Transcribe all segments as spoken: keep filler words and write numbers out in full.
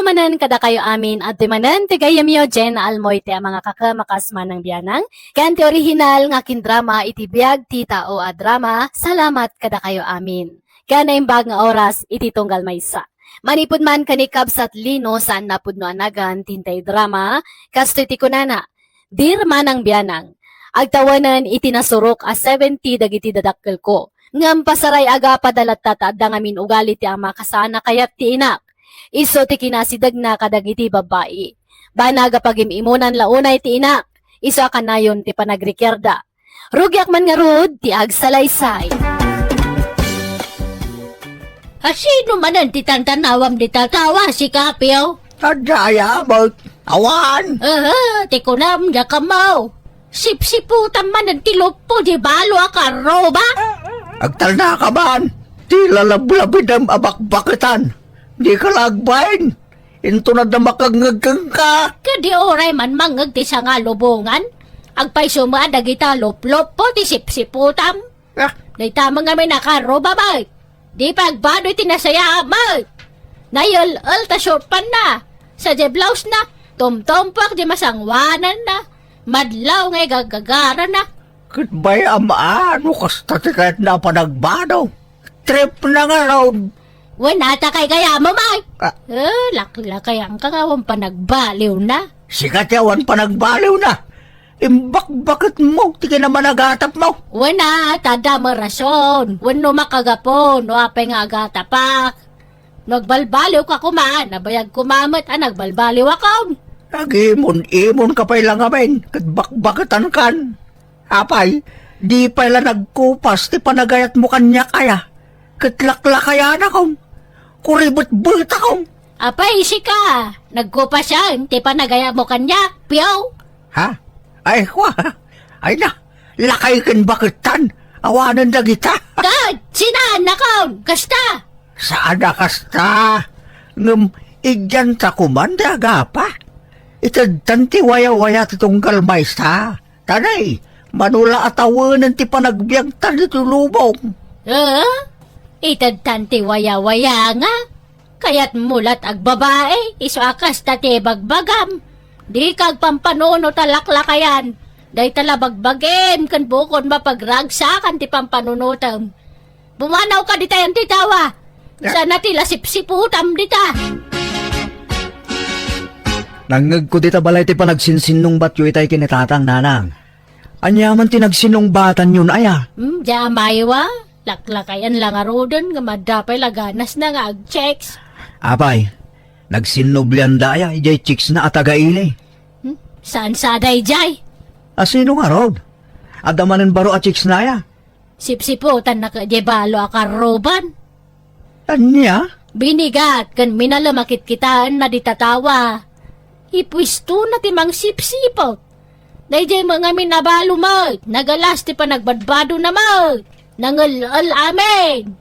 manen kadakayo amin, adtoy manen ti gayyemyo, Jenna Almoite a mangakakam a kas Manang Bianang, ken ti orihinal nga kindrama iti biag ti tao a drama, salamat kadakayo amin. Ken naimbag nga oras iti tunggal maysa. Manipud man ken ni Kabsat Lino, saan a pudno a nagan ti intay drama, kastoy ti kunana, Dear Manang Bianang, agtawenen iti nasurok a seventy dagiti dadakkelko, ngem pasaray a gapa da latta ta adda ngamin ugali ti ama kasaan a kayat ti inak. Isu ti kinasidegna kadagiti babbai. Banag a pagim-imunan la unay ti inak, isu a kanayon ti panagrikerda. Rugiak man ngarud ti agsalaysay. Asino manen ti tantanawam dita a tao a si Kapio? Adda aya met? Awan. Aha, ti kunam, diak ammo. Sipsiputam manen ti luppo di balo a karruba. Agtalnaka man ti lalablabidem a bakbaketan. Dika la agbain. Inton adda makangngeg kenka. Kadi uray man mangngeg ti sangalubongan, agpayso met a dagita lupluppo ti sipsiputam. Ah. Dayta met ngamin a karruba met. Di pagbadoy ti nasayaat met. Nayel-el ta short pant na. Sadiay blouse na, tumtumpuak di masangoananna. Madlaw nga igagagarana. Ket bay-am a no kasta ti kayatna a panagbado. Trip na ngarud. Wen, ata kay gayam met. Ah. Eh, laklakayanka nga awan panagbaliwna. Sika ti awan panagbaliwna. Imbakbaketmo ti kinamanagatapmo. Wen, ta adda met rason. Wenno makagapu no apay nga agatapak. No agbalbaliwka koma, nabayag koma met a nagbalbaliwakon. Nagimon-imonka pay la ngamin, ket bakbaketankan. Apay, di pay la nagkupas ti panagayatmo kaniak aya? Ket laklakayanakon, kuribetbetakon. Apay, sika, nagkupasen ti panagayatmo kaniak, Pio? Ha? Ay, kwa. Ay na, lakay ken baketan, awanen dagita. Ket, sinaannakon, kasta? Saan a kasta. Ngem, idianta koman ti agapa. Itedtan ti wayawaya ti tunggal maysa. Tanay, mano la a tawenen ti panagbiagtan ditoy lubong. Eh? Itedtan ti wayawaya nga? Kayatmo lat agbabai, isu a kasta ti ibagbagam. Dika agpampanunot a laklakayan. Dayta la bagbagim ken bukod mapagragsakan ti pampanunotem. Pumanawka ditayan ti tawa. Ya. Saan a ti la sipsiputam dita. Nangngegko dita balay ti panagsinsinnungbatyo itay ken ni Tatang, Nanang. Ania man ti nagsinnungbatanyon aya? Hmm, diay amayo a. Laklakayan la ngaruden nga madda pay la ganasna nga agchicks. Apay, nagsinnublianda aya idiay chicksna a taga-ili? Hmm, saan sa daydiay? Asino ngarud? Adda manen baro a chicksna aya? Sipsiputanna ket diay balo a karruban. Ania? Binigat ken minalem a kitkitaenna dita tawa. Ipuestona ti mangsipsiput. Daydiay met ngamin a balo met, nagalas ti panagbadbadona met. Nangel-el amin.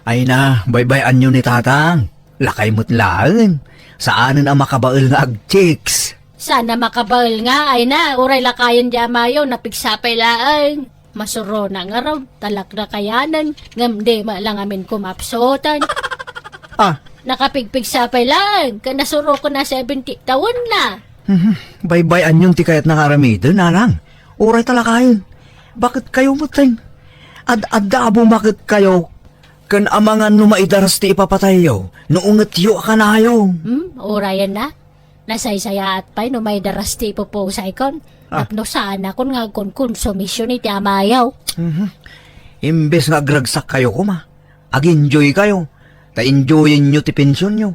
Ay na, baybay-anyo ni Tatang. Lakay met laeng. Saanen a makabael nga agchicks. Saan a makabael nga, ay na, uray lakayen diay amayo, napigsa pay laeng. Masurona ngarud, ta laklakayanen, ngem di met la ngamin kumapsutan. Ah. Nakapigpigsa pay laeng, ken nasurokon a seventy tawenna. Mhm. Baybay-anyon ti kayatna nga aramiden, Nanang. Uray ta lakayen. Baket kayo metten. Ad-adda a bumaket kayo, ken amangan no maidaras ti ipapatayyo, no ungetyo a kanayo. Hmm, urayen na. Nasaysayaat pay no maidaras ti ipupusaykon. Ah. Tapno saanakon nga agkonkonsumision iti amayo. Mhm. Imbes nga agragsak kayo koma, ag-enjoy kayo, ta enjoyenyo ti pensionyo.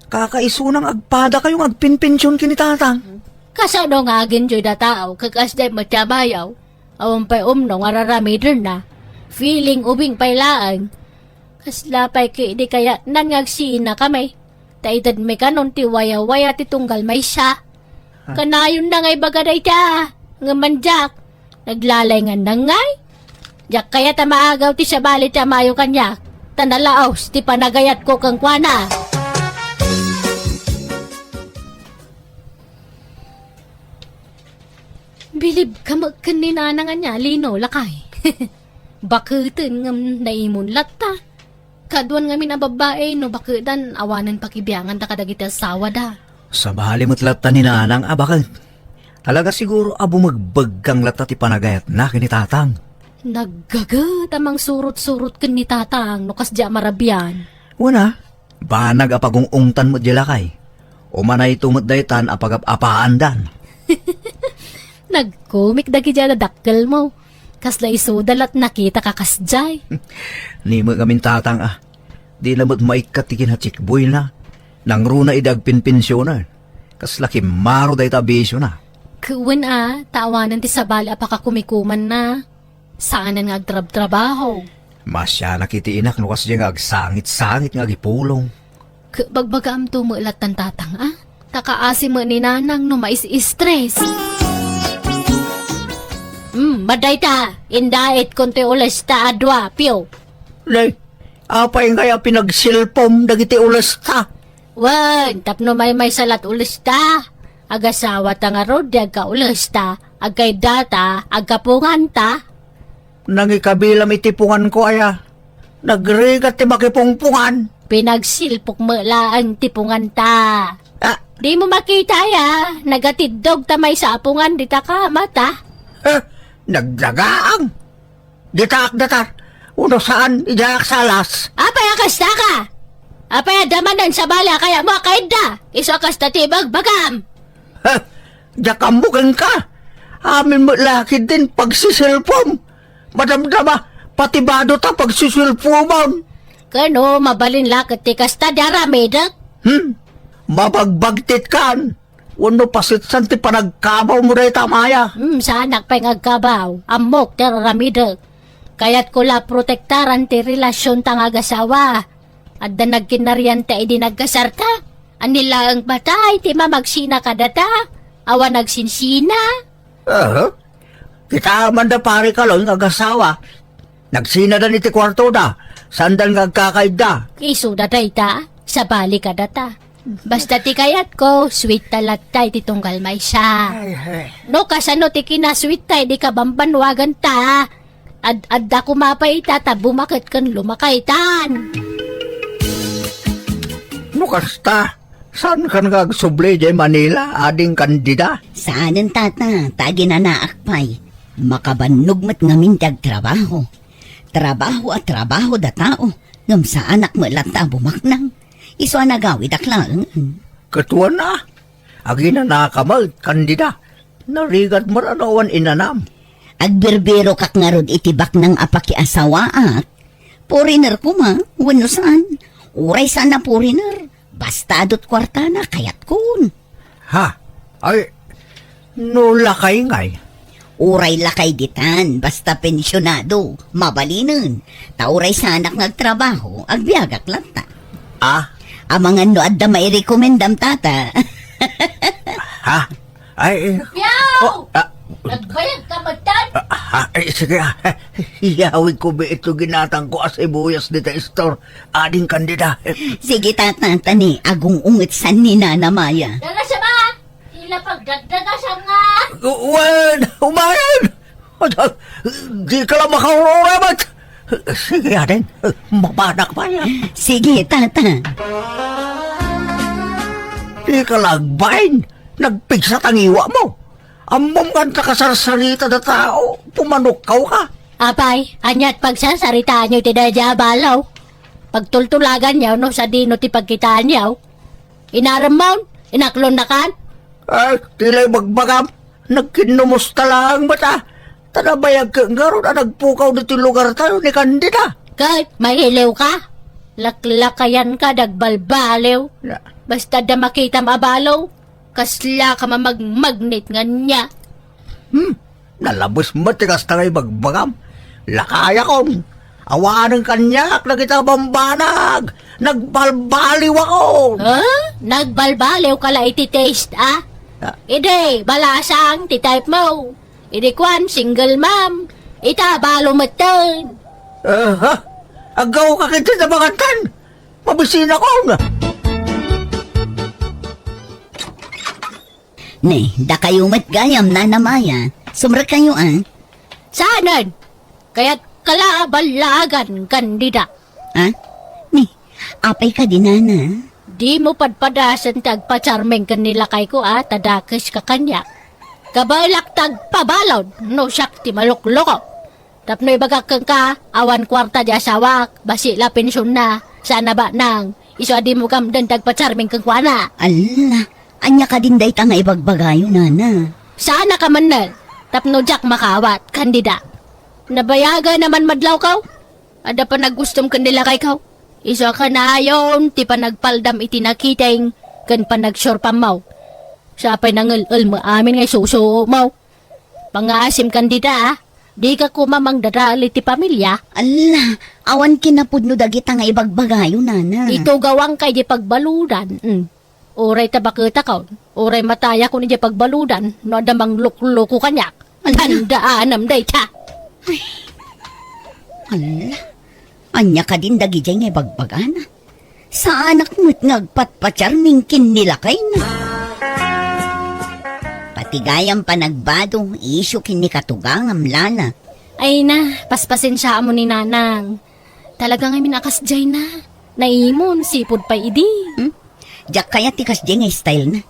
Kakaisuna nga agpada kayo nga agpenpension ken ni Tatang. Kasano nga ag-enjoy da tao, kakasdiay met ti amayo? Awan pay umno nga raramidenna. Feeling ubing pay laeng. Kasla pay ket di kayatnan nga agsinakami. Ta itedmi kanon ti wayawaya ti tunggal maysa. Ah. Kanayonna nga ibaga dayta, ngem man diak, naglalay nga nangngay. Diak kayat a maagaw ti sabali ti amayo kaniak, ta nalaos ti panagayatko kenkuana. Bilibka met ken ni Nanang ania, Lino, lakay. Baketen ngem naimon latta. Kaduan ngamin a babbai, no bakedan, awanen pakibianganda kadagiti asawada. Sabali met latta ni Nanang a baket. Talaga siguro a bumegbeggang latta ti panagayatna ken ni Tatang. Naggaget a mangsurot-surot ken ni Tatang no kasdiay a marabian. Wen a, banag a pagung-ungtan met diay lakay. Umanayto met daytan a pagap-apaandan. Nagkomik dagidiay a dakkelmo. Kasla isuda la ti nakitaka kasdiay. Ni met ngamin, Tatang a, dina met maikkat ti kinatsikboyna. Nangruna idi agpenpensionen. Kasla kimmaro dayta a bisiona. Ket wen a, ta awanen ti sabali a pakakumikumanna. Saanen nga agtrabtrabaho. Masianak iti inak no kasdiay nga agsangit-sangit nga agipulong. Ket bagbagaamto met latta ni Tatang a, ta kaasi met ni Nanang no mais-stress. Hmm, madayta, indaitko ti ulesta a dua, Pio. Nay, apay ngay a pinagsilpom dagiti ulesta? Wen, tapno maymaysa la't ulesta. Agasawata ngarud ti agkaulesta, agkaidata, agkapunganta. Nangikabilam iti punganko aya. Nagrigat ti makipungpungan. Pinagsilpok met laeng ti punganta. Ah. Dimo makita aya, nagatiddog ta maysa a pungan dita kamata. Eh, nagdagaang. Ditaak datar. Uno saan, idiaak salas. Apay a kasta ka? Apay a damanen sabali a kayatmo a kaidda? Isu a kasta ti ibagbagam. Ha? Diak ammo kenka. Amin met la ketdin pagsisilpom. Madamdama, pati bado ta pagsisilpomon. Kano, mabalin la ket ti kasta di aramidek? Hmm? Mabagbagtitkan. Wenno pasitsan ti panagkabawmo dayta, Maya? Hmm, saanak pay nga agkabaw. Ammok ti aramidek. Kayatko la protektaran ti relasionta nga agasawa. Adda nagkinnarianta idi nagkasarta. Ania laeng patay ti mamagsina kadata? Awan agsinsina? Aha. Kitaem da pare Kaloy nga agasawa. Nagsinadan iti kuartoda. Saandan nga agkakaidda. Isuda dayta, sabali kadata. Basta ti kayatko, sweet ta latta iti tunggal maysa. Ay, ay. No kasano ti kinasweet ta idi kabambanwagan ta, ad-adda koma pay ita ta bumaket ken lumakaytan. No kasta, saankan nga agsubli idiay Manila, ading Candida? Saanen, tata, ta aginanaak pay. Makabannog met ngamin ti agtrabaho. Trabaho a trabaho da tao, ngem saanak met latta a bumaknang. Isu a nagawidak laeng. Ket wen a, aginanaka met, Candida. Narigat met a no awan inanam. Agbirbirokak ngarud iti baknang a pakiasawaak. Foreigner koma, wenno saan. Uray saan a foreigner, basta adu't kuartana, kayatkon. Ha? Ay, no lakay ngay? Uray lakay ditan, basta pensionado, mabalinen. Ta uray saanak nga agtrabaho, agbiagak latta. Ah? Amangan no adda mairekomendam, tata. Ha? Ay, eh, Piaw! Oh, ah. Nagbayag ka, madtan? Ah, ah, ay, sige, ah. Iyawid ko bi ito ginatang ko a sibuyas dita store. Ading Candida. Sige, tata, tani, agung-unget san ni Nana Maya. Dala siya ba? Tila pagdagdaga siya nga. Wen, umayan! Di ka lang makaurura, bat? Sige, aden. Mabanak pa yan. Sige, tata. Di ka lang, Bain. Nagpigsa tangiwa mo. Ammom nga anta kasarsarita da tao, pumanukkaw ka. Apay, aniat pagsarsaritaanyo ti daydiay a balaw? Pagtultulaganyo no sadino ti pagkitaanyo? Inaremmon? Inaklonnakan? Ah, tila ibagbagam. Nagkinnumusta laeng met a. Ta nabayag ket ngarud a nagpukaw ditoy lugartayo ni Candida. Ket, mailiw ka? Laklakayan ka, dagbalbaliw. Na- Basta da makitam a balaw. Kasla ka mamagmagnet nga ania. Hmm, nalabes met ti kasta nga ibagbagam. Lakayakon, awanen kaniak dagita bambanag. Nagbalbaliwakon. Ha? Nagbalbaliw ka la iti taste, ah? Ah. Idi, balasang ti type mo. Idi kuan, single mom. Ita, balo metten. Aha, aggaw ka kiti nabangantan. Mabisinakon. Ne, dakayo met gayam, Nana Maya. Sumrekkayo, a? Saanen? Kayat kala a ballaagan, Candida. A? Apay kadi, nana? Dimo padpadasen ti agpacharming ken ni lakayko a ta dakeska kaniak. Kabaelak ti agpabalud no siak ti malukloko. Tapno ibagak kenka, awan kuarta di asawak, basi la pensionna, saan a banang. Isu a dimo gamden ti agpacharming kenkuana. Alla, ania kadin dayta nga ibagbagayo, nana? Saan a kamennel, tapno diak makaawat, Candida. Nabayagan a man madlawkaw? Adda panagustom ken ni lakaykaw? Isu a kanayon ti panagpaldam iti nakiting ken panagsurpammaw. Sapay nangel-el mo amin nga isusuomaw. Pangngaasim, Candida, a. Dika koma mangdadael iti pamilia. Alla, awan kinapudno dagita nga ibagbagayo, nana. Itugawangka iti pagbaludan. Mm. Uray ta baketakon, uray matayakon idiay pagbaludan no adda manglukloko kaniak. Ala. Tandaanam dayta. Ay. Ala. Ania kadin dagidiay nga ibagbagana? Saanak met nga agpatpacharming ken ni lakayna. Pati gayam panagbado, isu ken ni katugangam, Lana. Ay na, paspasensiaam ni Nanang. Talaga ngamin a kasdiay na. Naimon, sipud pay idi. Hmm? Diak kayat ti kasdiay nga style na.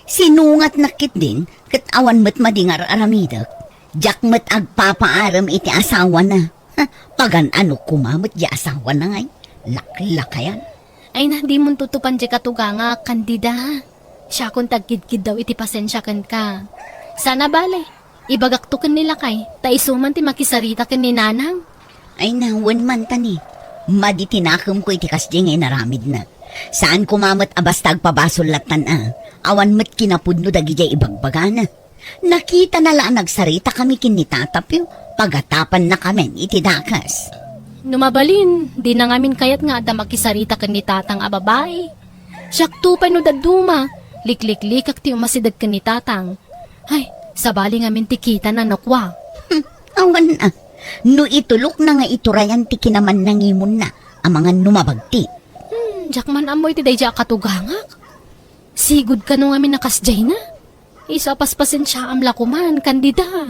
Sinungatnak ketdin, ket awan met madi nga ar-aramidek. Diak met agpapaarem iti asawana. Ha, pagan-ano koma met di asawana ngay. Laklakayan. Ay na, dimon tutupan di katugangak, Candida. Siakon ti agkidkiddaw iti pasensia kenka. Saan a bale. Ibagakto ken ni lakay, ta isu man ti makisarita ken ni Nanang. Ay na, wen man ta ni. Madi ti nakemko iti kasdiay nga inaramidna. Saan koma met a basta agpabasol lattan a. Awan met kinapudno dagidiay ibagbagana. Nakitana la a nagsaritakami ken ni Tata Pio, pagatapannakamin iti dakes. No mabalin, dina ngamin kayat nga adda makisarita ken ni Tatang a babai. Siakto pay no dadduma, likliklikak ti umasideg ken ni Tatang. Ay, sabali ngamin ti kitana no kua. Hmm, awan a. No itulokna nga iturayan ti kinamannangimonna, amangan no mabagti. Hmm, diak man ammo iti daydiay a katugangak. Sigud kano ngamin a kasdiay na. Isu a paspasensiaam la koman, Candida.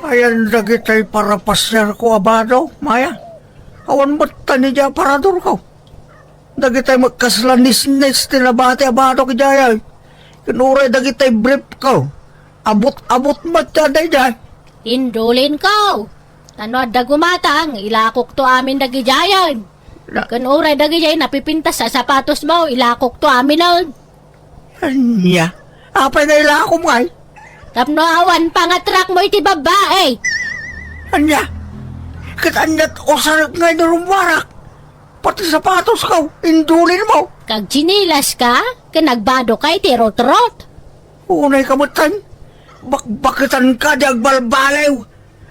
Ayan dagitay parapasiarko a bado, Maya. Awan met ta ni dia paradorko. Dagitay met kasla nisnis ti nabati a badok idiay. Ken uray dagitay briefko. Abut-abut met daydiay. Indulinko. Ta no adda gumatang, ilakokto amin dagidiayen. Na- Ken uray dagidiay napipintas a sapatosmo, ilakokto aminen. Ania? Apay nga ilakom ngay? Tapno awan pangatrakmo iti babbai. Ania? Ket aniat usarek ngay no rummuarak? Pati sapatosko, indulinmo. Kag tsinilaska, ken agbadoka iti rutrot. Unay ka metten, bakbaketanka di agbalbaliw.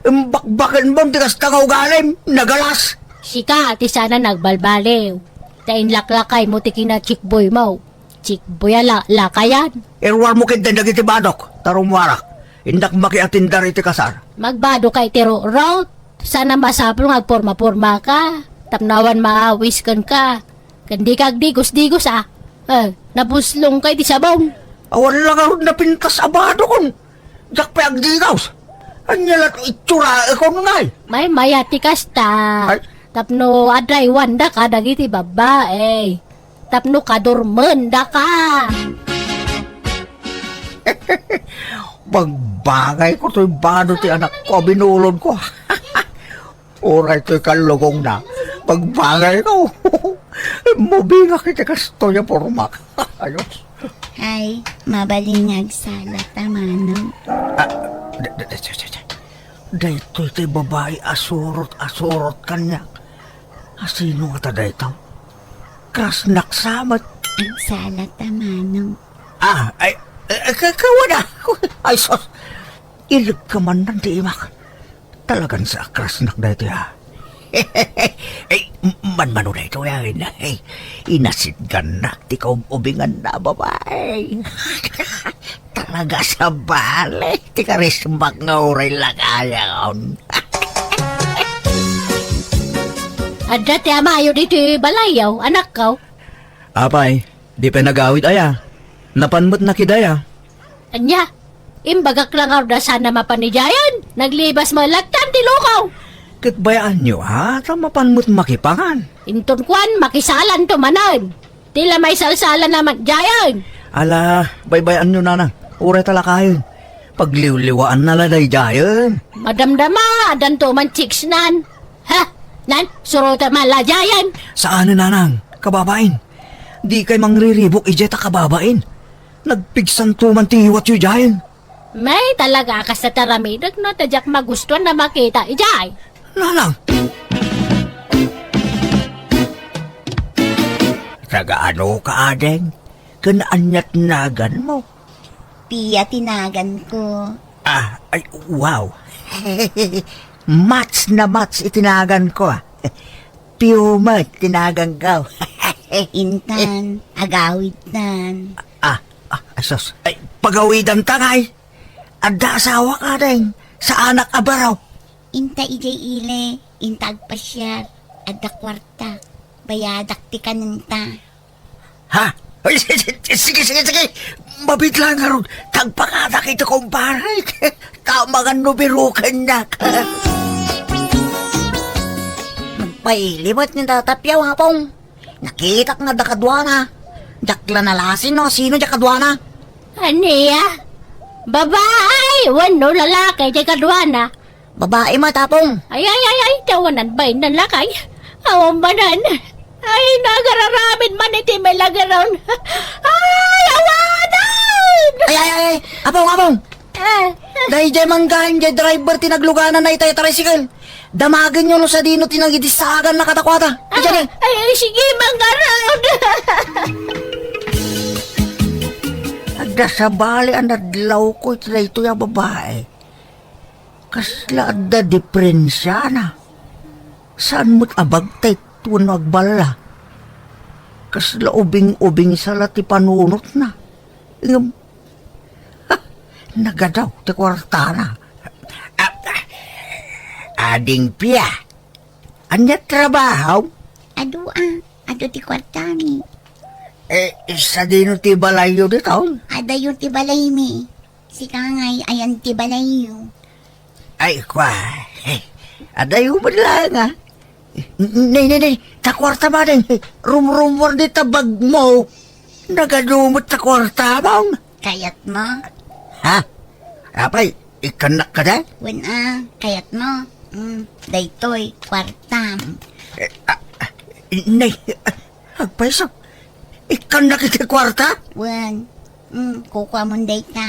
Imbakbakenmon ti kasta nga ugalim, nagalas. Sika ti saan a nagbalbaliw. Ta inlaklakaymo ti kinatsikboymo. Tsikboy a la-, lakayan. Iruarmo ketdi dagiti badok, ta rummuarak. Innak makiatindar iti kasar. Magbadoka iti rutrot. Saan a masapul nga agporma-pormaka. Tapno awan maawis kenka. Ken dika agdigos-digos a. Eh, nabuslongka iti sabon. Awan la ngarud napintas a badokon. Diak pay agdigos. Ania la ti itsuraekon ngay? Maymayat ti kasta. Ay. Tapno adraywandaka dagiti babbai. Tapno kadurmendaka. Bagbagayko toy bado ti anakko a binulodko. Uray toy kallugongna, bagbagayko. Mubingak iti kastoy a pormak. Ayos. Ay, mabalin nga agsala ta, manong. Ah, da, da, da, da, da, da. Daytoy ti babai a surot, a surot kaniak. Asino ngata dayta? Krasnak sa met. Agsala ta, manong. Ah, ay, eh, ka-, kawana. Ay, sus. Ilegka man nan ti imak. Talagan sa a krasnak daytoy, ha? Ay, m-, manmano daytoy, ay, ay, inasidgannak ti kaub-ubinganna a babai. Talaga sa bale, ti karismak nga uray lakayan. Adda ti amayo ditoy balayyo, anakko. Apay, di pay nagawid aya? Napan met nakidaya. Ania? Imbagak la ngarud a saan a mapan idiayen. Naglibas met lattan ti lukaw. Ket bayaanyo, ha? Ta mapan met makipangan. Inton kuan, makisalanto manen. Ti la maisalsala naman, jayen. Ala, baybay-anyo, nanang. Uray ta lakayen. Pagliwliwaanna la daydiayen. Madamdama, addanto man chicks nan. Ha? Nan, surotem la jayen. Saan, nanang. Kababain. Dikay mangriribuk idiay ta kababain. Nagpigsanto man ti iwatyo jayen. May talaga a kasta ti aramidek no ta diak magustuan a makita idiay. Nanang! Taga ano ka, ading? Ken ania ti naganmo? Pia ti naganko. Ah, ay, wow. Match na match iti naganko, ah. Pio met ti naganko. Intan, agawidtan. Ah, ah, sus. Ay, pagawidanta ngay. Adda asawak, ading. Saanak a baro. Inta idiay ili, inta agpasiar. Adda kuarta. Bayadak ti kanenta. Ha? Ay, sige, sige, sige. Mabitla ngarud. Tagpakadak iti kumpare. Tama nga no biruken na. Nagpaili met ni Tata Piaw, Apong. Nakitak nga adda kaduana. Diak la nalasin no sino diay kaduana. Ania? Babae wenno lalaki diay kaduana? Babae met, Apong. Ay, ay, ay, ay, ti awanan bain nan lakay. Awan manen. Ay, nagararamid man iti milageron. Ay, awanan! Ay, ay, ay, ay, Apong, Apong! Ah. Daydiay manggahin diay driver ti naglugananna iti tricycle. Damagenyo no sadino ti nangidissaganna kadakuada. Ah, idiay. Ay, ay, sige, manggarud. Adda sabali a nadlawko iti daytoy a babae. Kasla adda diferensiana. Saan met a bagtit wenno agballa. Kasla ubing-ubing sa la ti panunotna. Ngem, ha, nagadaw ti kuartana. Ah, ah, ading Pia, ania trabaho? Adu a, adu ti kuartami. Eh, sadino ti balayyo ditoy? Adayo ti balaymi. Sika ngay, ayan ti balayyo. Ay, kwa. Adayo met laeng, a. Nay, nay, nay, ta kuarta manen. Rumrummuar dita bagmo. Nagadu met ta kuarta, Apong. Kayatmo? Ha? Apay, ikkannak kadi? Wen a, kayatmo. Mm, daytoy, kuartam. Eh, ah, ah, nay, ah, agpayso. Ikkannak iti kuarta? Wen. Mm, kukuamon dayta.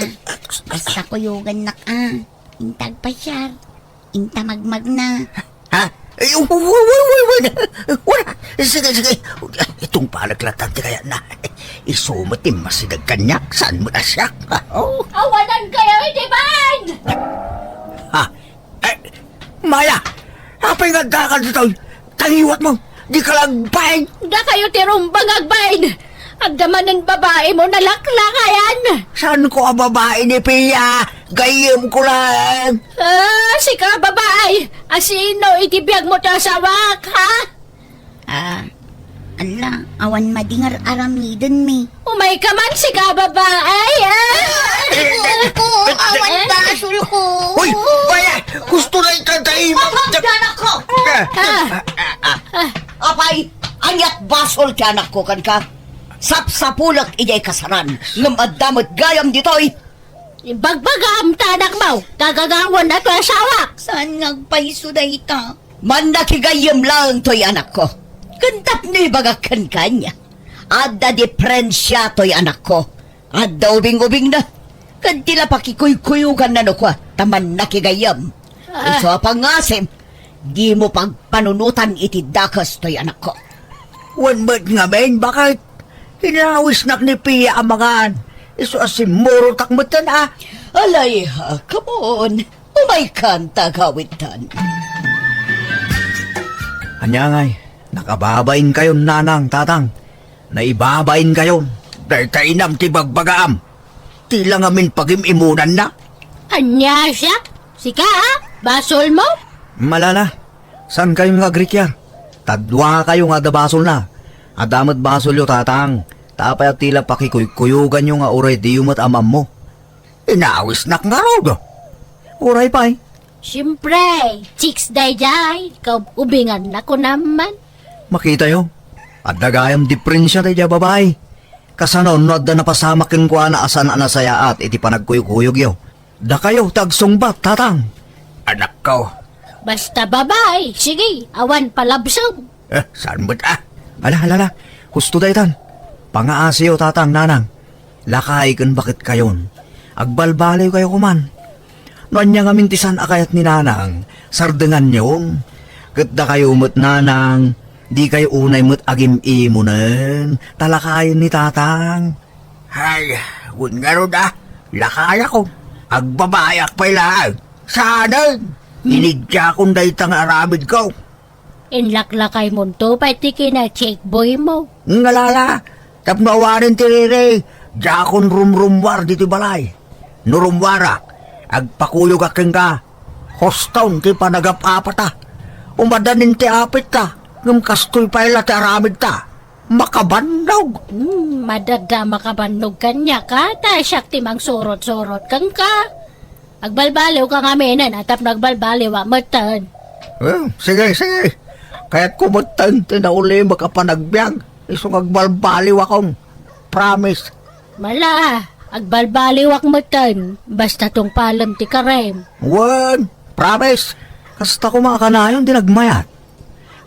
Basta kuyogannak a. Inta agpasiar. Inta magmagna. Ha? Ay, wa-, wa-, wa-, wa-, wa-, wala. Sige, sige. Itungpalek latta ti kayatna. Isu met ti masideg kaniak, saan met a siak. Oh. Awanan kayo iti band! Ha? Eh, Maya, apay nga addaka ditoy? Tangiwatmo, dika la agbain. Dakayo ti rumbeng agbain. Adda manen babaimo, nalaklakayan. Saanko a babai ni Pia? Gayyemko laeng. Ah, sika babai. A sino iti biagmo ti asawak, ha? Ah, ala, awan madi nga ar-aramidenmi. Umay ka man, sika babai, ah! Ay, ko, awan basolko. Hoy, Maya! Gusto na ikataim! Mabagyan ako! Ah. Ah, ah, ah. Apay, aniat basol ti anakko kenka? Sapsapulek idiay kasaran, ngem adda met gayam ditoy. Ibagbagam ta anakmo, gagagawaen a ti asawak. Saan nga agpayso dayta? Mannakigayyem laeng toy anakko. Ken tapno ibagak kenka ania, adda diferensia toy anakko. Adda ubing-ubingna. Ken ti la pakikuykuyoganna no kua ta mannakigayyem. Ah. Isu a pangngasim, dimo pagpanunotan iti dakes toy anakko. Wen met ngamin, baket? Inawisnak ni Pia a mangan. Isu a simmurotak metten a. Alay, ha, come on. Umaykan ta agawidtan. Ania ngay, nakababainkayon, nanang, tatang. Naibabainkayon. Dayta inam ti bagbagaam. Ti la ngamin pagim-imunanna. Ania siak? Sika, a? Basolmo? Malala, saankayo nga agrikiar? Ta duakayo nga adda basolna. Adda met basolyo, tatang. Ta apay a ti la pakikuykuyoganyo nga uray diyo met ammo? Inawisnak ngarud. Uray pay, Siempre, chicks daydiay, kaubingan na kunam man. Makitayo, adda gayam diferensia daydiay a babai. Kasano no adda napasamak kenkuana a saan a nasayaat iti panagkuyogoyogyo? Dakayo ti agsungbat, tatang. Anakko. Basta babai, sige, awan palabsem. Eh, saan met, ah? Ala, ala, ala. Husto daytan. Pangaasiyo, tatang, nanang. Lakay ken baketkayon. Agbalbaliwkayo koman. No ania ngamin ti saan a kayat ni nanang, sardenganyon. Ket dakayo met, nanang, dikayo unay met agim-imonen, ta lakayen ni tatang. Ay, wen ngarud a, lakayakon. Agbabayak pay laeng. Saanen? Inigtiakon dayta nga aramidko. Inlaklakaymonto pay ti kina-checkboymo. Ngalala, tapno awanen ti riri, diakon rumrummuar ditoy balay. No rummuarak, agpakuyogak kenka. Huston ti panagap-apata. Umadanin ti apitta, ngem kastoy pay la ti aramidta. Makabannog. Hmm, madada makabannog kaniak, a? Ta siak ti mangsurot-surot kenka. Agbalbaliwka ngaminen, a, tapno agbalbaliwak metten. Eh, sige, sige. Kayatko metten ti naulimek a panagbiag. Isu nga agbalbaliwakon. Promise. Mala, agbalbaliwak metten. Basta tungpalem ti karem. Wen, promise. Kasta koma a kanayon ti nagmayat.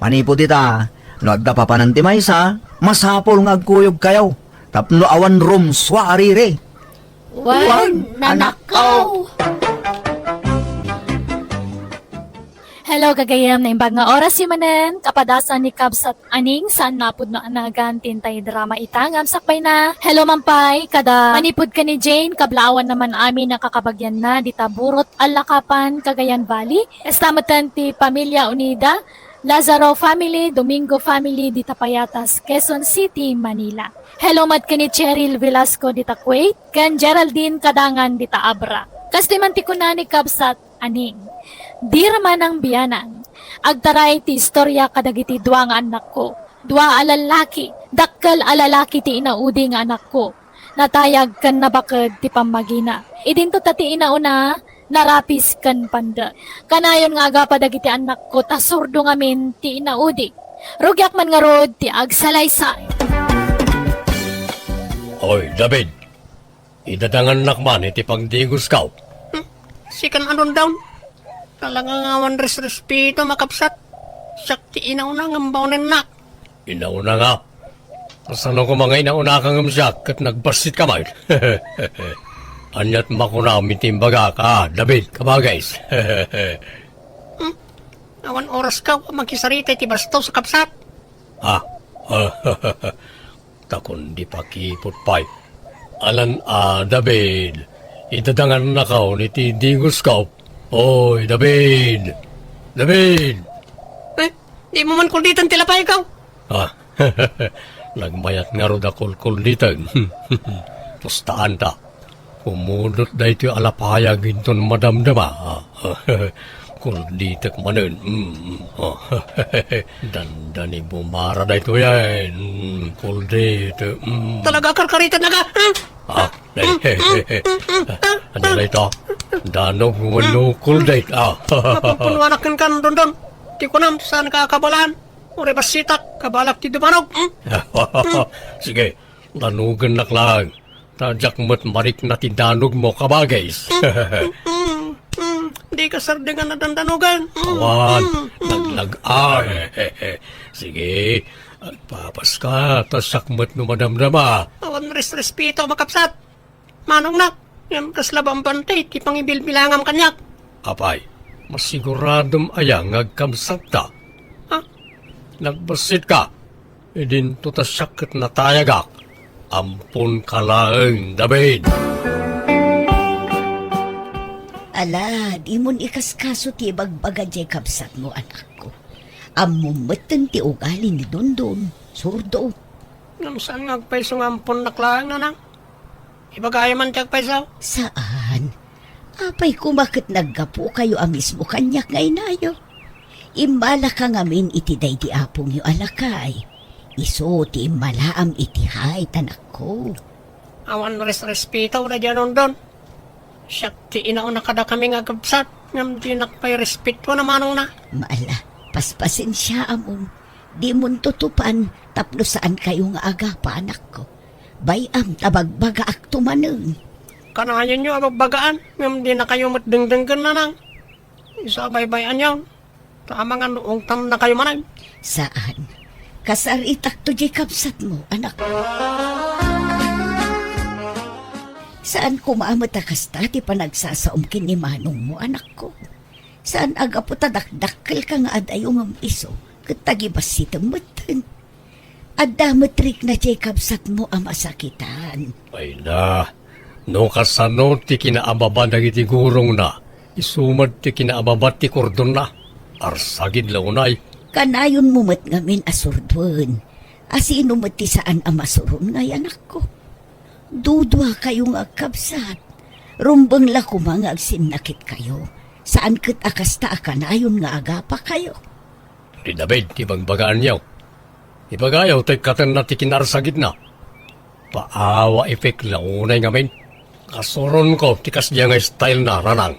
Manipud ita, no adda papanan ti maysa, masapul nga agkuyogkayo. Tapno awan rumsua a riri. Wen, anakko. Hello, gagayyem. Naimbag nga oras manen, kapadasan ni Kabsat Aning, saan napudno a nagan ti intay drama ita, ngem sakbayna. Hello man pay, kada manipud ken ni Jane, kablaawanna man amin a kakabagianna, dita Burot, Alakapan, Cagayan Valley. Kasta metten ti Pamilya Unida, Lazaro family, Domingo family, dita Payatas, Quezon City, Manila. Hello met ken ni Cheryl Velasco dita Kuwait, ken Geraldine Kadangan dita Abra. Kastoy man ti kuna ni Kabsat Aning. Dear Manang Bianang, agtaray ti istoria kadagiti dua nga annakko. Dua a lallaki, dakkel a lalaki ti inaudi nga anakko. Natayag ken nabaked ti pammagina. Idinto ta ti inauna, narapis ken pandek. Kanayon nga agapa dagiti annakko ta surdo ngamin ti inaudi. Rugiak man ngarud ti agsalaysay. Oy, David, idadangannak man iti pagdigosko. Hmm? Sikan a Dondon? Talaga nga awan resrespeto, makabsat. Siak ti inauna ngem baonennak. Inauna nga? Kasano koma nga inaunaka ngem siak ket nagbassitka met? Aniat makunam iti imbagak, a, David, kabagis? Hmm? Awan orasko a makisarita iti bastos a kabsat. Ah, ta kundi pakiput pay. Alan a, David, idadangannakon iti digosko. Oy, David! David! Eh, dimo man kulditen ti lapayko? Ah, nagmayat ngarud a kulkulditen. Pustaanta. Kumudot daytoy a lapayag inton madamdama. Kulditek manen. Mm. Dandani bumara daytoyen. Mm, kuldit. Mm. Talaga, karkaritan, aga? Ah, eh, eh, eh, eh. Ania dayta? Danog wenno kuldit? Ah. Napunpunuanak kenka, Dondon. Ti kunam, saanka a kabalaan. Uray bassitak, kabalak ti dumanog. Mm. Sige, danogennak laeng. Ta diak met marikna ti danogmo, kabagis. Mm, mm, mm. Dika sardengan a dandanogen. Mm, awan, mm, mm. Naglag-, ah, eh, eh, eh. Sige, agpapaska, ta siak met no madamdama. Awan resrespeto, makabsat. Manongnak, ngem kasla bambanti ti pangibilbilangam kaniak. Apay, masiguradom aya nga agkabsatta? Ha? Nagbasitka? Idinto ta siak ket natayagak. Amponka laeng, David. Ala, dimon ikaskaso ti ibagbaga diay kabsatmo, anakko. Ammom metten ti ugali ni Dondon, surdo. Ngem saan nga agpayso nga amponnak laeng, nanang? Ibagayo man ti agpayso? Saan. Apay koma ket naggapukayo a mismo kaniak nga inayo. Immalaka ngamin iti daydi apongyo a lakay. Isu ti immalaam iti hayt, anakko. Awan resrespeto daydi a Dondon. Siak ti inauna kadakami nga agkabsat, ngem dinak pay respetuan a manongna. Mala, paspasensiaam. Dimon tutupan tapno saan kayo nga agapa, anakko. Bay-am ta bagbagaakto manen. Kanayonyo a babbagaan, ngem dinakayo met dengdenggen, nanang. Isu a baybay-anyon, ta amangan no ungtannakayo manen. Saan. Kasaritakto diay kabsatmo, anak. Saan koma met a kasta ti panagsasaom ken ni manongmo, anakko. Saan a gapu ta dakdakkelka nga adayo ngem isu ket tagibassitem metten. Adda met rikna diay kabsatmo a masakitan. Ay na, no kasano ti kinaababa dagiti gurongna, isu met ti kinaababa ti kordonna. Arsagid la unay. Kanayonmo met ngamin a surduen. A sino met ti saan a masuron ngay, anakko? Duduakayo nga agkabsat. Rumbeng la koma nga agsinnakitkayo. Saan ket a kasta a kanayon nga agapakayo. Ni David ti bagbagaanyo. Ibagayo ta ikkatenna ti kinaarsagidna. Paawa ipik la unay ngamin. Kasuronko ti kasdiay nga style na, nanang.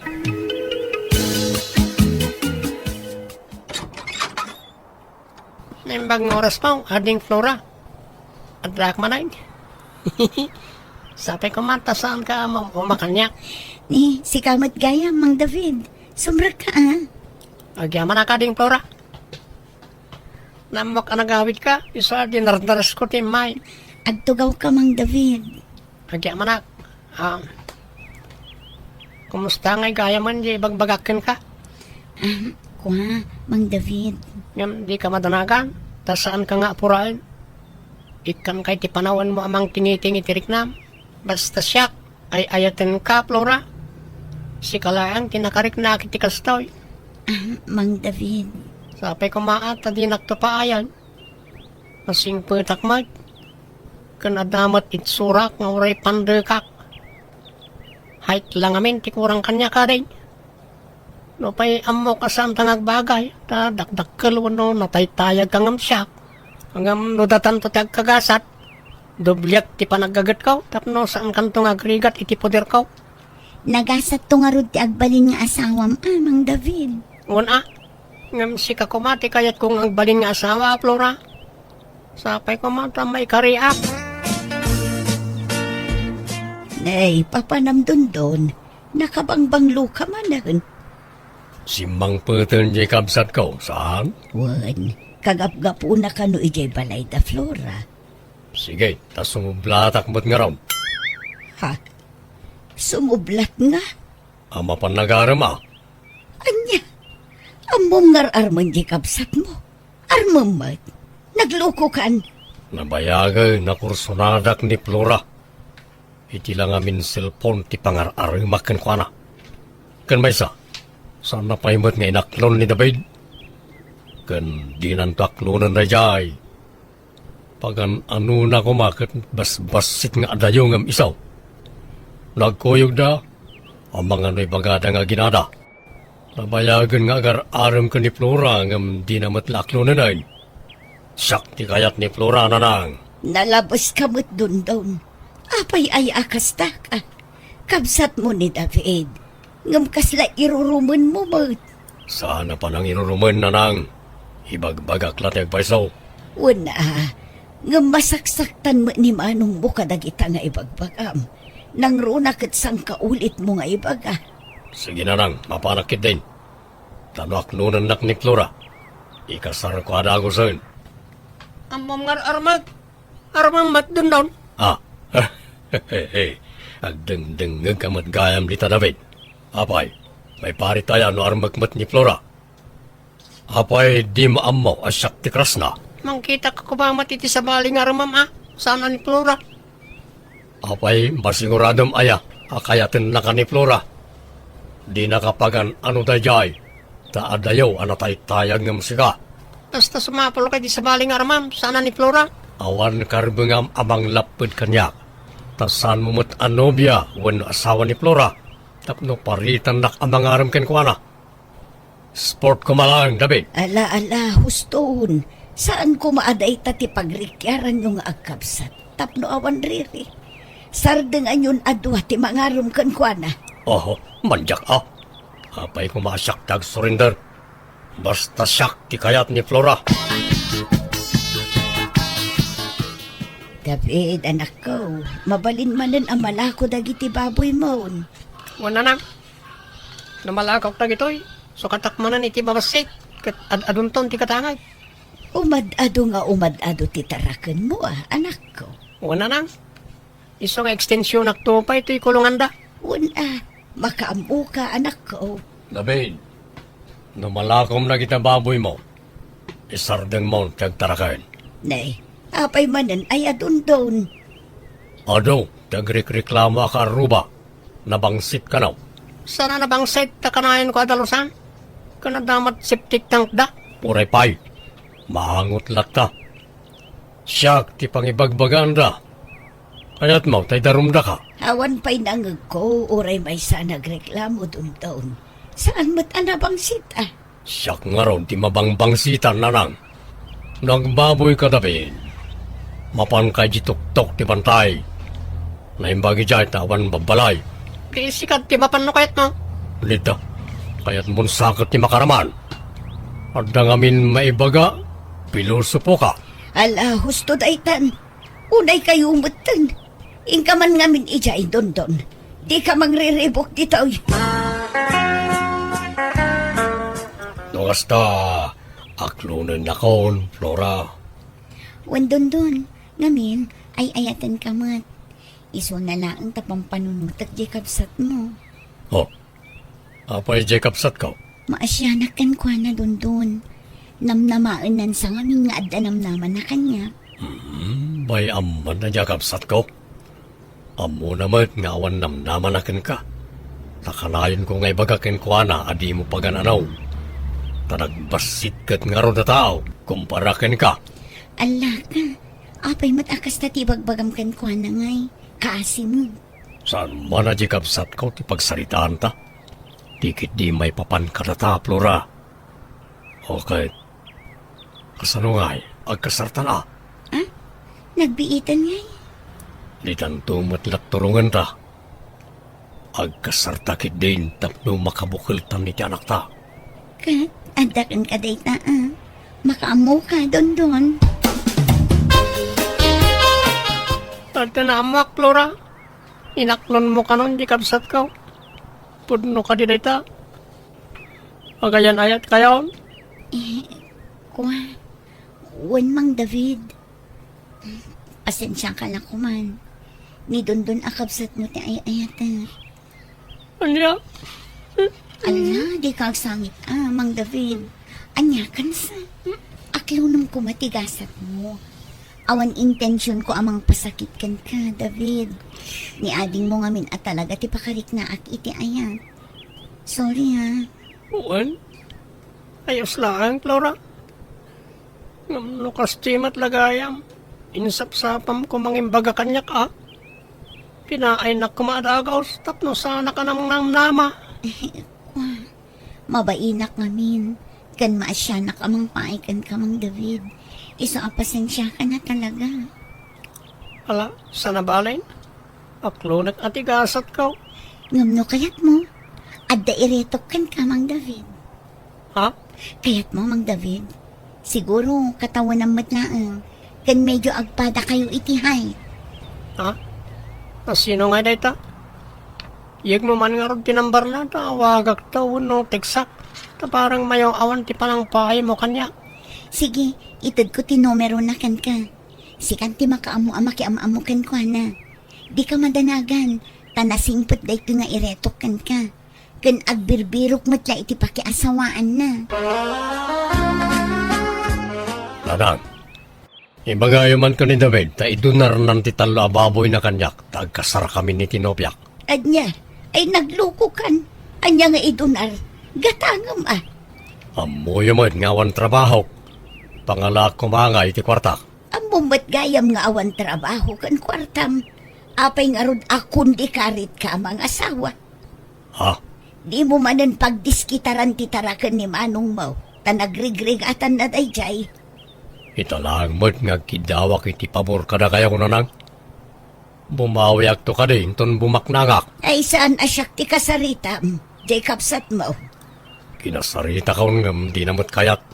Naimbag nga oras pa, Ading Flora. Adrak man ay. Sapay ko man, ta saan ka mo umakaniak? Ni, sika met gayam, Mang David. Sumrek ka, ah. Agyamanak, Ading Flora. Nammok a nagawid ka, isu a dinardaras ko ti immay. Agtugaw ka, Mang David. Agyamanak, ah, kumusta ngay gayam diay ibagbagak kenka? Ah, kua, Mang David. Ngem dika madanagan, ta saan ka nga apuraen. Ikkan kay ti panawenmo a mangtingiting iti riknam. Basta siak, ay-ayatenka, Flora. Sika laeng ti nakariknaak iti kastoy. Ah, Mang David. Sapay koma ta dinakto paayan. Masingpetak met. Ken adda met itsurak nga uray pandekak. Hait la ngamin ti kurang kaniak, Ading. Nupay ammok a saanta nga agbagay, ta dakdakkel wenno nataytayag ka ngem siak. Ngem no datanto ti agkagasat, dobliak ti panaggagetko tapno saankanto nga agrigat iti poderko. Nagasatto ngarud ti agbalin nga asawam, a, Mang David. Wen a, ngem sika koma ti kayatko nga agbalin nga asawa, Flora. Sapay koma ta maikariak. Nay, papanam Dondon, nakabangbanglo ka manen. Simmangpeten diay kabsatko, saan? Wen, kagapgapuna kano idiay balayda, Flora. Sige, ta sumublatak met ngarud. Ha? Sumublat nga? A mapan nagarem a. Ania? Ammom nga ar-armen diay kabsatmo? Armem met? Naglukokan? Nabayagen, nakursonadak ni Flora. Iti la ngamin cellphone ti pangar-aremak kenkuana. Ken maysa, saanna pay met nga inaklon ni David. Ken dinanto aklonen daydiay. Pagan-anona koma ket basbassit nga adayo ngem isu. No agkuyogda, amangan no ibagada nga aginada. Nabayagen nga agar-arem ken ni Flora ngem dina met la aklonenen. Siak ti kayat ni Flora, nanang. Nalabeska met, Dondon. Apay aya a kastak? Kabsatmo ni David. Ngem kasla irurumenmo met. Saan a panangirurumen, nanang. Ibagbagak la ti agpayso. Wen a, ngem masaksaktan met ni manongmo kadagita nga ibagbagam. Nangruna ket sangkaulitmo nga ibaga. Sige, nanang, mapanak ketdin. Ta no aklonennak ni Flora, ikasarko a dagusen. Ammom nga ar-armek. Armem met, Dondon. Ah. Agdengdengngeg ka met gayam dita, David. Apay, maiparit aya no armek met ni Flora? Apay, dimo ammo a siak ti krasna? Mangkitak koma met iti sabali nga armem a saan a ni Flora. Apay, masiguradom aya a kayatennaka ni Flora? Dinaka pagan-ano daydiay, ta adayo a nataytayag ngem sika. Basta sumapulka iti sabali nga armem, saan a ni Flora? Awan karbengam a manglapped kaniak, ta saanmo met a nobia wenno asawa ni Flora, tapno paritannak a mangarem kenkuana. Sport koma laeng, David. Ala, ala, huston. Saan koma a dayta ti pagrikiaranyo nga agkabsat tapno awan riri. Sardenganyon a dua ti mangarem kenkuana. Oho, mandiak a. Apay koma a siak ti agsurrender. Basta siak ti kayat ni Flora. David, anakko, mabalin manen a malako dagiti baboymon. Wen, nanang. No malakok dagitoy, sukatak manen iti mabassit, ket ad-adunton ti katangay. Umad-adu nga umad-adu ti tarakenmo, a, anakko. Wen, nanang. Isu nga ekstensionakto pay toy kulonganda. Wen a, makaammoka, anakko. David, no malakom dagiti baboymo, isardengmon ti agtaraken. Nay, apay manen ay adundon? Adu ti agrikreklamo a kaarruba, nabangsit kano. Saan a nabangsit ta kanayon ko a dalusan? Ken adda met septic tank da. Uray pay, maangot latta. Siak ti pangibagbagaanda. Kayatmo ta idarumdaka? Awan pay nangegko uray maysa a nagreklamo, Dondon. Saan met a nabangsit, a? Siak ngarud ti mabangbangsitan, nanang. No agbaboyka, David, mapanka idiay tuktok ti bantay. Naimbag idiay ta awan babbalay. Di sika ti mapan no kayatmo. Dita, kayatmon saket ti makaraman. Adda ngamin maibaga, pilosopoka. Ala, husto daytan. Unay kayo metten. Inka man ngamin idiay, Dondon. Dika mangriribuk ditoy. No kasta, aklonennakon, Flora. Wen, Dondon, ngamin, ay-ayatenka met. Isu na laeng ta pampanunotek diay kabsatmo. Oh, apay diay kabsatko? Maasianak kenkuana, Dondon. Namnamaennan sa ngamin nga adda namnamana kaniak. Hmm, bay, ammoanna diay kabsatko. Ammona met nga awan namnamana kenka. Ta kanayonko nga ibaga kenkuana a dimo pagan-ano. Ta nagbassit ket ngarud a tao kumpara kenka. Allaka, apay met a kasta ti ibagbagam kenkuana ngay? Kaasimo. Saan man a diay kabsatko ti pagsaritaanta? Ti ketdi maipapan kadata, Flora. Okay. Kasano ngay? Agkasartan a? Ah? Nagbiitan ngay? Ditanto met la turongenta. Agkasarta ketdin tapno makabukeltan iti anakta. Ket, adda kenka dayta, a. Makaammoka, Dondon. Adda naammoak, Flora. Inaklonmo kanon diay kabsatko. Pudno kadi dayta? Agayan-ayat kayon? Eh, kua, wen, Mang David. Pasensiaka la koman. Ni Dondon a kabsatmo ti ay-ayatek. Ania? Ala, dika agsangit a, Mang David. Ania kansa? Aklonem koma ti gasatmo. Awan intensionko a mangpasakit kenka, David. Ni adingmo ngamin a talaga ti pakariknaak iti ayat. Sorry, ha. Wen? Ayos laeng, Flora. Ngem no kasta met la gayam, insapsapam koma nga imbaga kaniak a. Pinaaynak koma a dagus tapno saanak a namnamnama. Kua, mabainak ngamin, ken maasianak a mangpaay kenka, Mang David. Isu a pasensiaka na talaga. Ala, saan a bale? Aklonek a ti gasatko. Ngem no kayatmo, adda iretok kenka, Mang David. Ha? Kayatmo, Mang David? Siguro, katawenam met laeng, ken medyo agpadakayo iti height. Ha? Asino ngay dayta? Yegmo man ngarud ti numberna, ta awagakto wenno teksak, ta parang mayaw-awan ti panangpaaymo kaniak. Sige, itedko ti numerona kenka. Sikan ti makaammo a makiam-ammo kenkuana. Dika madanagan, ta nasingpet daytoy nga iretok kenka. Ken agbirbirok met la iti pakiasawaanna. Nanang, ibagayo man ken ni David ta idunarnan ti tallo a baboyna kaniak ta agkasarkamin iti nobiak. Ania? Ay, naglukokan. Ania nga idunar? Gatangem a. Ammoyo met nga awan trabahok. Pangalaak koma ngay iti kuartak. Ammom met gayam nga awan trabaho ken kuartam. Apay ngarud a kundi karitka a mangasawa? Ha? Dimo manen pagdiskitaran ti taraken ni manongmo, ta nagrigrigatanna daydiay. Ita laeng met nga agkiddawak iti pabor kadakayo, nanang. Bumawiakto kadi inton bumaknangak. Ay, saan a siak ti kasaritam, diay kabsatmo? Kinasaritakon ngem dina met kayat.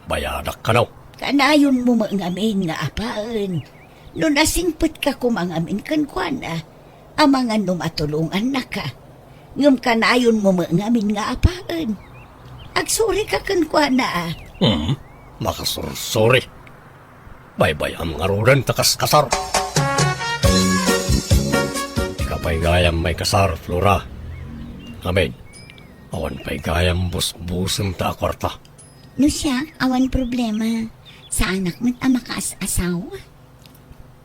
Bayadak kano. Kanayonmo met ngamin nga apaen. No nasingpetka koma ngamin kenkuana, amangan no matulongannaka. Ngem kanayonmo met ngamin nga apaen. Agsurika kenkuana, a. Hmm, makasursuri. Baybay-am ngaruden ta kaskasar. Ika pay gayam maikasar, Flora. Ngamin, awan pay gayam busbusenta a kuarta. No siak, awan problema. Saanak met a makaas-asawa.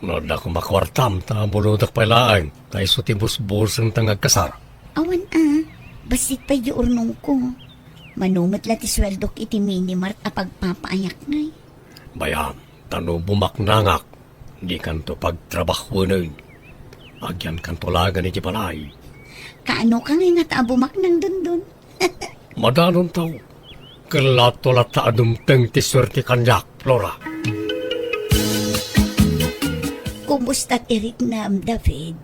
No adda koma kuartam ta bulotek pay laeng, ta isu ti busbusenta nga agkasar. Awan a, bassit pay diay urnongko. Mano met la ti sueldok iti minimart a pagpapaayak ngay. Bay-am, ta no bumaknangak, dikanto pagtrabahuenen. Agyankanto laengen iti balay. Kaanoka ngay ngata a bumaknang, Dondon? Madanonto. Ket latta a dumteng ti suerte kaniak, Flora. Kumusta ti riknam, David?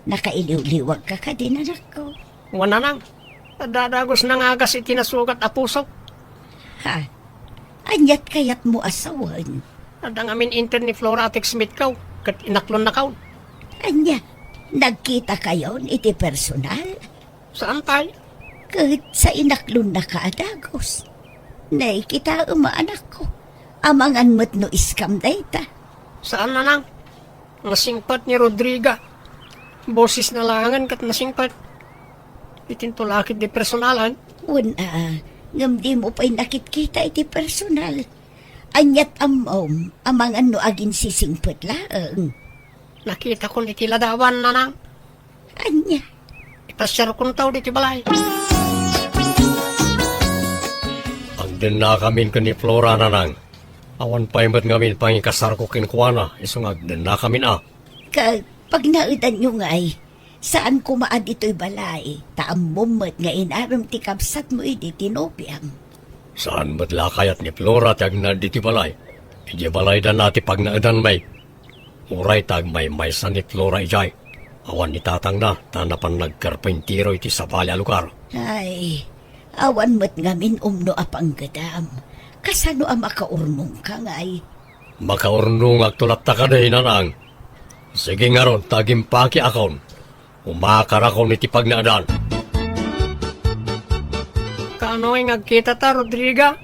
Nakailiwliwagka kadi, anakko? Wen, nanang. Adda dagos nga agas iti nasugat a pusok. Ha? Aniat kayatmo a sawen? Adda ngamin inted ni Flora a textmate ko, ket inaklonnakaon. Ania, nagkitakayon iti personal? Saan pay? Ket sa inaklonnaka a dagos. Nay, kitaem a, anakko. Amangan met no scam dayta. Saan, nanang. Nasingpet ni Rodriga. Bosesna laengen ket nasingpet. Itinto la ket diay personalan. Wen a, ngem dimo pay nakitkita iti personal. Aniat ammom, amangan no aginsisingpet laeng. Nakitakon iti ladawan, nanang. Ania? Ipasiarkonto ditoy balay. Agdennakamin ken ni Flora, nanang. Awan pay met ngamin pangikasarko kenkuana, isu nga agdennakamin a. Ket pagnaedanyo ngay, saan koma a ditoy balay, ta ammom met nga inarem ti kabsatmo idi ti nobiam. Saan met la kayat ni Flora ti agnaed ditoy balay. Idiay balayda ti pagnaedanmi. Uray ta agmaymaysa ni Flora idiay, awan ni tatangna ta napan nagkarpentero iti sabali a lugar. Ay, awan met ngamin umno a panggedam. Kasano a makaurnongka ngay? Makaurnongakto latta kadi, nanang. Sige ngarud ta agimpakiakon. Umakarakon iti pagnaedan. Kaano nga agkitata, Rodriga?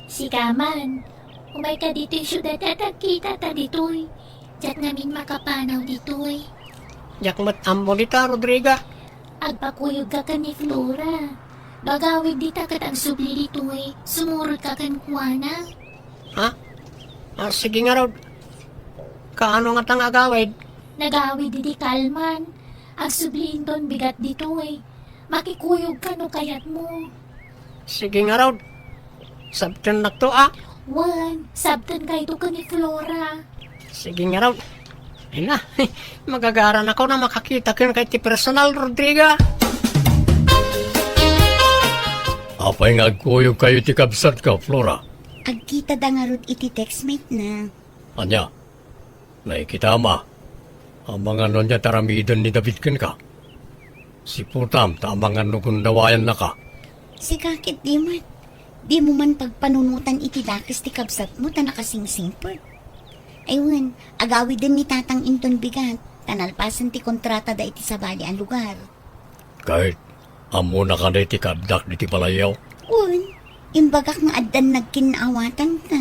Sika man, umayka ditoy siudad ta agkitata ditoy. Diak ngamin makapanaw ditoy. Diak met ammo dita, Rodriga. Agpakuyogka ken ni Flora. No agawid dita ket agsubli ditoy, sumurotka kenkuana. Ha? Ah, sige ngarud. Kaano ngata nga agawid? Nagawid idi kalman. Agsubli inton bigat ditoy. Makikuyogka no kayatmo. Sige ngarud. Sabtennakto a. Wen, sabtenkayto ken ni Flora. Sige ngarud. Ay na, magagaranakon a makakita kenka iti personal, Rodriga. Apay nga agkuyogkayo iti kabsatko, Flora? Agkitada ngarud iti textmate na. Ania? Nakikitam a. Amangan no ania ti aramiden ni David kenka. Siputam ta amangan no gundawayannaka. Sika ket di met. Dimo man pagpanunotan iti dakes ti kabsatmo ta nakasingsingpet. Ay wen, agawiden ni tatang inton bigat, ta nalpasen ti kontratada iti sabali a lugar. Ket, ammona kadi ti kaaddak ditoy balayyo? Wen, imbagak nga addan nagkinnaawatanta.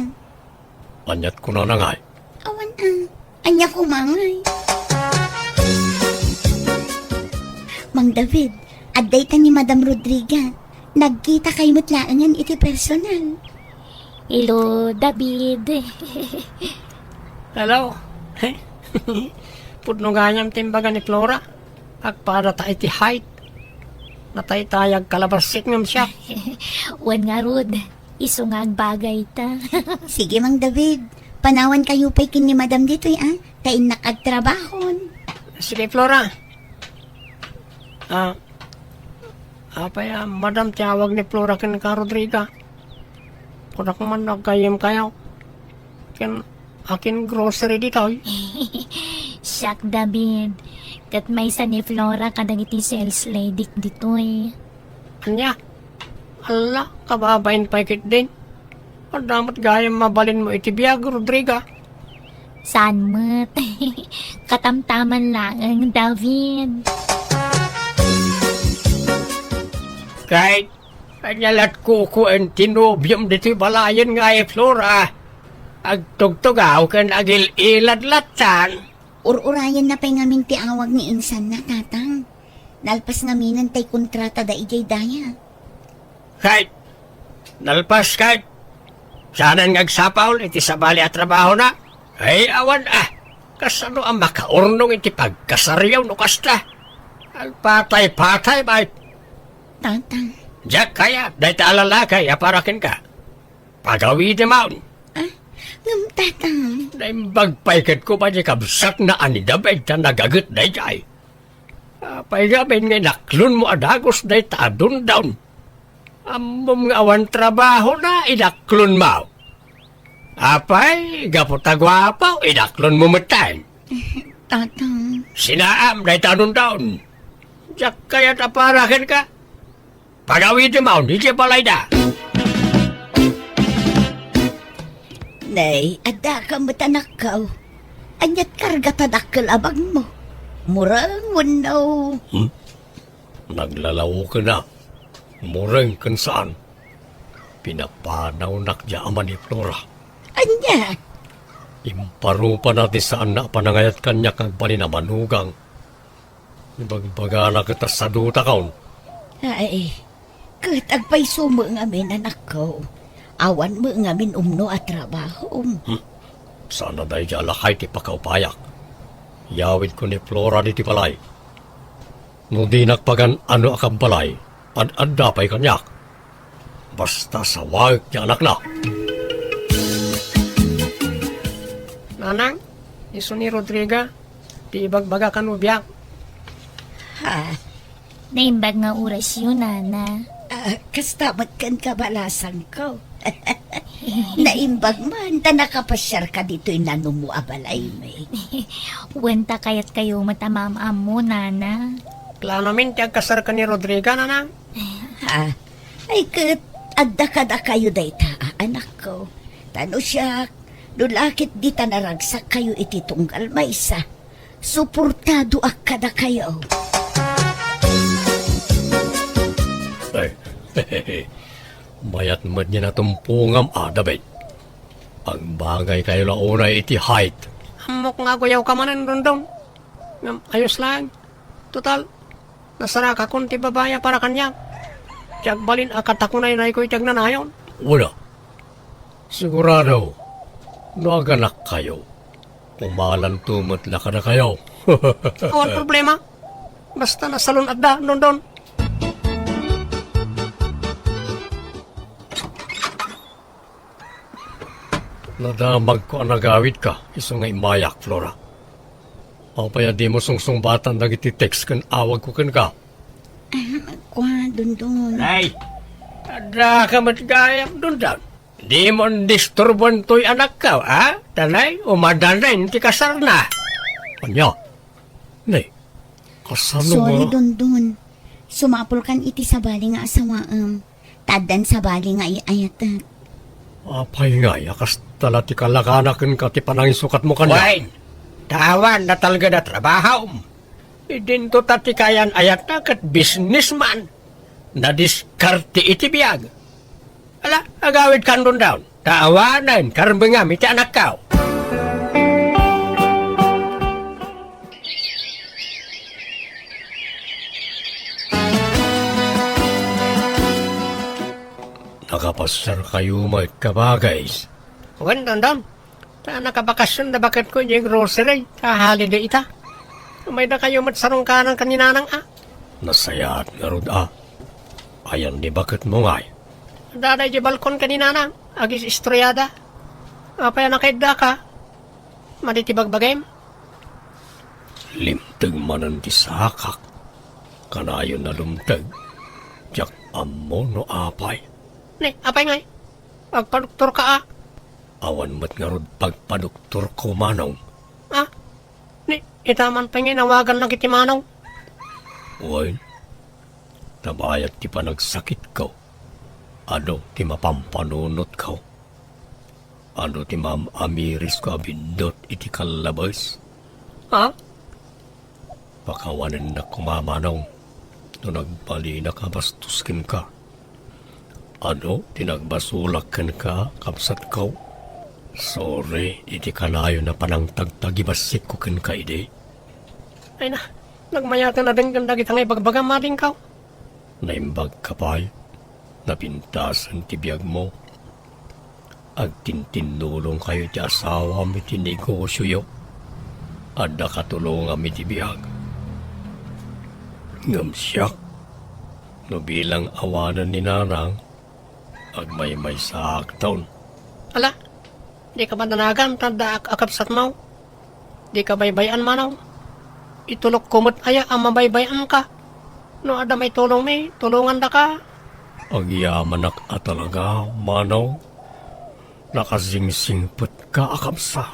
Aniat kunana ngay? Awan a. Ania koma ngay? Mang David, adda ita ni Madam Rodriga. Nagkitakayo met laengen iti personal. Hello, David. Hello. Pudno gayam ti imbaga ni Flora. Agpadata iti height. Nataytayag kalabassit ngem siak. Wen ngarud, isu nga agbagayta. Sige, Mang David. Panawankayo pay ken ni Madam ditoy, a? Ta innak agtrabahon. Sige, Flora. Ah, apay a Madam ti awag ni Flora kenka, Rodriga? Kunak man no aggayyemkayo. Ken akin grocery ditoy. Siak, David, ket maysa ni Flora kadagiti sales lady ditoy. Ania? Alla, kababain pay ketdin. Adda met gayam mabalinmo iti biag, Rodriga. Saan met? Katamtaman laeng, David. Kay, ania lat kukuan ti nobiom ditoy balayen nga ay Flora? Agtugtugaw ken agil-ilad lattan. Ur-urayenna pay ngamin ti awag ni insanna, Tatang. Nalpas ngaminen tay kontratada idiay daya. Kay, nalpas kay, saanen nga agsapul iti sabali a trabahona? Ay, awan a, kasano a makaurnong iti pagkasariaw no kasta? Agpatay-patay, bay. Tatang. Diak kayat dayta a lalaki a para kenka. Pagawidem. Ah, ngem, Tatang. Naimbag pay ket ko pay ti kabsatna a ni David ta nagaget daydiay. Apay ngamin nga inaklonmo a dagus dayta a Dondon? Ammom nga awan trabahona, inaklonmo. Apay, gapu ta guapo, inaklonmo metten. Tatang. Sinaam dayta a Dondon. Diak kayat a para kenka. Pagawidem idiay balayda. Nay, addaka met, anakko. Aniat karga ta dakkel a bagmo? Mureng wenno? Hmm? Naglalaoken a. Mureng ken saan. Pinapanawnak diay ama ni Flora. Ania? Imparupana ti saanna a panangayat kaniak nga agbalin a manugang. Ibagbagana ket a sadutakon. Ay, ket agpayso met ngamin, anakko. Awan met ngamin umno a trabahom. Hmm. Saan a daydiay a lakay ti pakaupayak. Yawidko ni Flora ditoy balay. No dinak pagan-ano a kabbalay, ad-adda pay kaniak. Basta sawaek ti anakna. Nanang, isu ni Rodriga, ti ibagbagak a nobiak. Ha? Naimbag nga orasyo, Nana. Ah, kasta met ken kabalasangko. Naimbag man ta nakapasiarka ditoy nanumo a balaymi. Wen ta kayatkayo met a maam-ammo, Nana. Planomin ti agkasarka ni Rodriga, Nana? Ha? Ay ket, adda kadakayo dayta, a, anakko. Ta no siak, no la ket dita naragsakkayo iti tunggal maysa, suportadoak kadakayo. Ay, mayat met nga natumpongam a, David. Agbagaykayo la unay iti height. Ammok nga aguyawka manen, Dondon. Ngem ayos laeng. Total, nasarakakon ti babai a para kaniak. Ti agbalin a katakunaynayko iti agnanayon. Wala. Sigurado, no aganakkayo, umalanto met la kadakayo. Awan problema. Basta nasalun-adda, Dondon. Nadamagko a nagawidka, isu nga immayak, Flora. Apay a dimo sungsungbatan dagiti text ken awagko kenka? Ah, kua, Dondon. Ay, addaka met gayam, Dondon. Dimon disturbuan toy anakko, a? Tanay, umadanen ti kasarna. Ania? Nay, kasano nga? Sorry, Dondon. Sumapulkan iti sabali nga asawaem. Ta addan sabali nga ay-ayatek. Apay ngay a kasta la ti kalakanak kenka ti panangisukatmo kaniak? Wen, ta awan natalged a trabahom. Idinto ta ti kayan-ayatna ket businessman. Nadiskarte iti biag. Ala, agawidkan, Dondon. Ta awanen karbengam iti anakko. Nakapasiarkayo met, kabagis? Wen, Dondon. Ta nakabakasyon da baketko idiay grocery, ta holiday ita. Umaydakayo met sarungkanan ken ni Nanang a. Nasayaat ngarud a. Ayan ti baketmo ngay? Adda idiay balkon ken ni Nanang, agis-istoriada. Apay a nakaiddaka? Madi ti bagbagim? Limteg manen ti sakak. Kanayon a lumteg. Diak ammo no apay. Ne, apay ngay? Agpadoktorka a. Awan met ngarud pagpadoktorko, manong. Ah? Ni, ita man pay nga inawagannak iti manong. Wen, ta bayat ti panagsakitko, adu ti mapampanunotko. Adu ti maam-amirisko a biddut iti kallabes. Ha? Pakawanennak koma, manong, no nagbalinak a bastos kenka. Adu ti nagbasolak kenka, kabsatko. Sorry iti kanayon a panangtagtagibassikko kenka idi. Ay na, nagmayaten a denggen dagita nga ibagbagam, adingko. Naimbagka pay, napintasen ti biagmo. Agtintinnulongkayo iti asawam iti negosioyo. Adda katulongam iti biag. Ngem siak, no bilang awanen ni nanang, agmaymaysaakton. Ala, dika madanagan ta adda ak-, a kabsatmo. Dika baybay-an, manong. Itulokko met aya a mabaybay-anka. No adda maitulongmi, tulongandaka. Agyamanak a talaga, manong. Nakasingsingpetka a kabsat.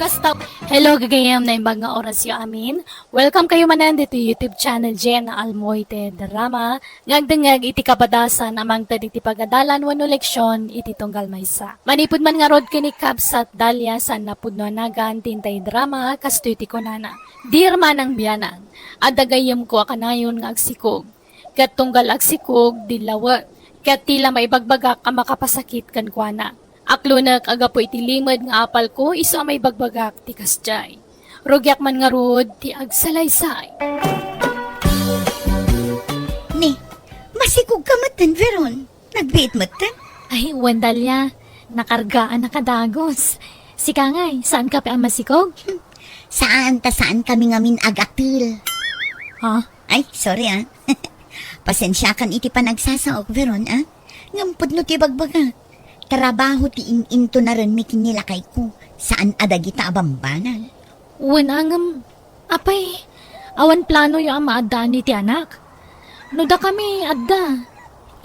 Kasta, hello, gagayyem, naimbag nga orasyo amin. Welcome kayo manen ditoy YouTube channel, Jenna Almoite Drama. Nga agdengngeg iti kabadasan a mangted iti pagadalan wenno leksion iti tunggal maysa. Manipud man ngarud ken ni Kabsat Dalia, saan a pudno a nagan ti intay drama, kastoy ti kunana, "Dear Manang Bianang, adda gayyemko a kanayon nga agsikog. Ket tunggal agsikog, di lawen. Ket ti la maibagbagak a makapasakit kenkuana. Aklonek a gapu iti limed nga apalko isu a maibagbagak ti kasdiay. Rugiak man ngarud ti agsalaysay." Ni, masikogka metten, Veron. Nagbiit metten? Ay, wen, Dalia. Nakargaan a kadagus. Sika ngay, saanka pay a masikog? Saan ta saan kami ngamin agatel. Ha? Ay, sorry, ah. Pasensiakan iti panagsasaok, Veron, ah. Ngem pudno ti ibagbaga. Trabaho ti in-intunarenmi ken ni lakayko, saan a dagita a bambanag. Wen, a ngem, apay, awan planoyo a maaddaan iti anak? No dakami, adda.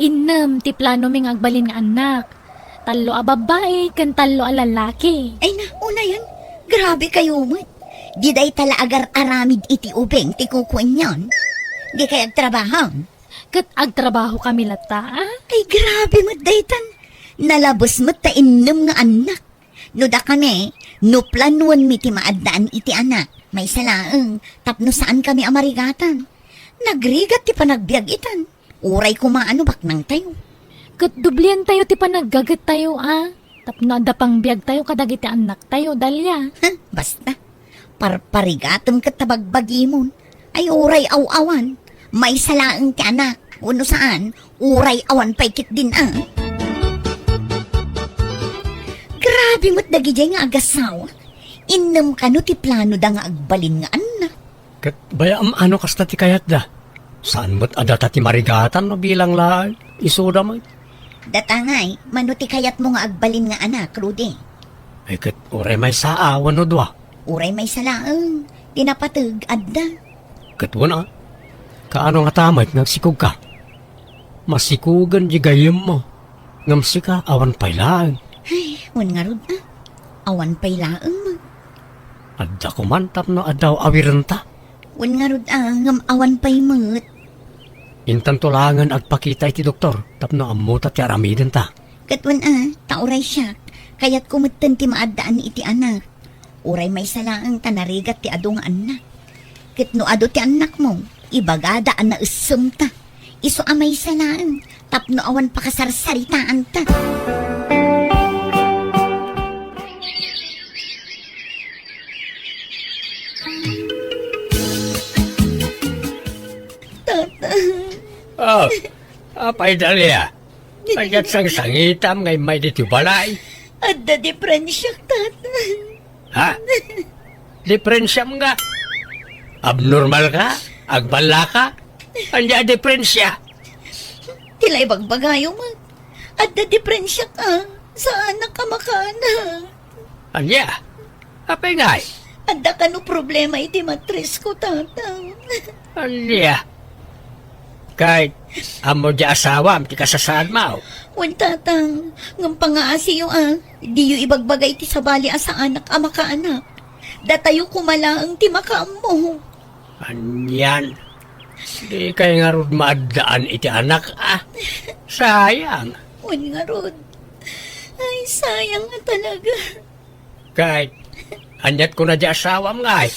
Innem ti planomi nga agbalin nga annak. Tallo a babbai ken tallo a lallaki. Ay na, unayan, grabe kayo met. Di dayta la agar-aramid iti ubing ti kukuenyon. Di kay agtrabaho. Ket agtrabahokami latta, a? Ay, grabe met daytan. Nalabes met ta innem nga annak. No dakami, no planuenmi ti maaddaan iti anak, maysa laeng, tapno saankami a marigatan. Nagrigat ti panagbiag itan. Uray koma a no baknangtayo. Ket doblientayo ti panaggagettayo, a? Tapno adda pangbiagtayo kadagiti annaktayo, Dalia. Huh, basta. Parparigatem ket ta bagbagimon. Ay, uray aw-awan. Maysa laeng ti anak. Wenno saan, uray awan pay ketdin, a. Grabe met dagidiay nga agassawa. Innem kano ti planoda nga agbalin nga annak. Ket bayam a no kasta ti kayatda. Saan met a data ti marigatan no bilang la isuda met. Data ngay, mano ti kayatmo nga agbalin nga anak, Rudy? Ay, ket uray maysa a wenno dua. Uray maysa laeng, ti napateg, adda. Ket wen a, kaano ngata met nga agsikogka? Masikogen di gayyemmo, ngem sika awan pay laeng. Ay, wen ngarud a, awan pay laeng. Adda koman tapno adda awirenta. Wen ngarud a, ngem awan pay met. Intanto laengen agpakita iti doktor tapno ammota ti aramidenta. Ket wen a, ta uray siak, kayatko metten ti maaddaan iti anak. Uray maysa laeng ta narigat ti adu nga annak. Ket no adu ti annakmo, ibagada a naessemta. Isu a maysa laeng, tapno awan pakasarsaritaanta. Tata. Oh, apay, Dalia? Kayat sangsangitam nga immay ditoy balay? Adda diferensiak, Tata. Ha? Diferensiam nga? Abnormal ka? Agballa ka? Ania a diferensia? Ti la ibagbagayo met. Adda diferensiak a. Saanak a makanak. Ania? Apay ngay? Adda kano problema iti matrisko, Tata. Ania? Kay, Ammo diay asawam ti kasasaadmo. Wen, Tatang, ngem pangaasiyo a, diyo ibagbagay ti sabali a saanak a makaanak. Datayo koma laeng ti makaammo. Anian, dikay ngarud maaddaan iti anak, a? Sayang. Wen ngarud. Ay, sayang nga talaga. Kay, aniat kuna diay asawam ngay?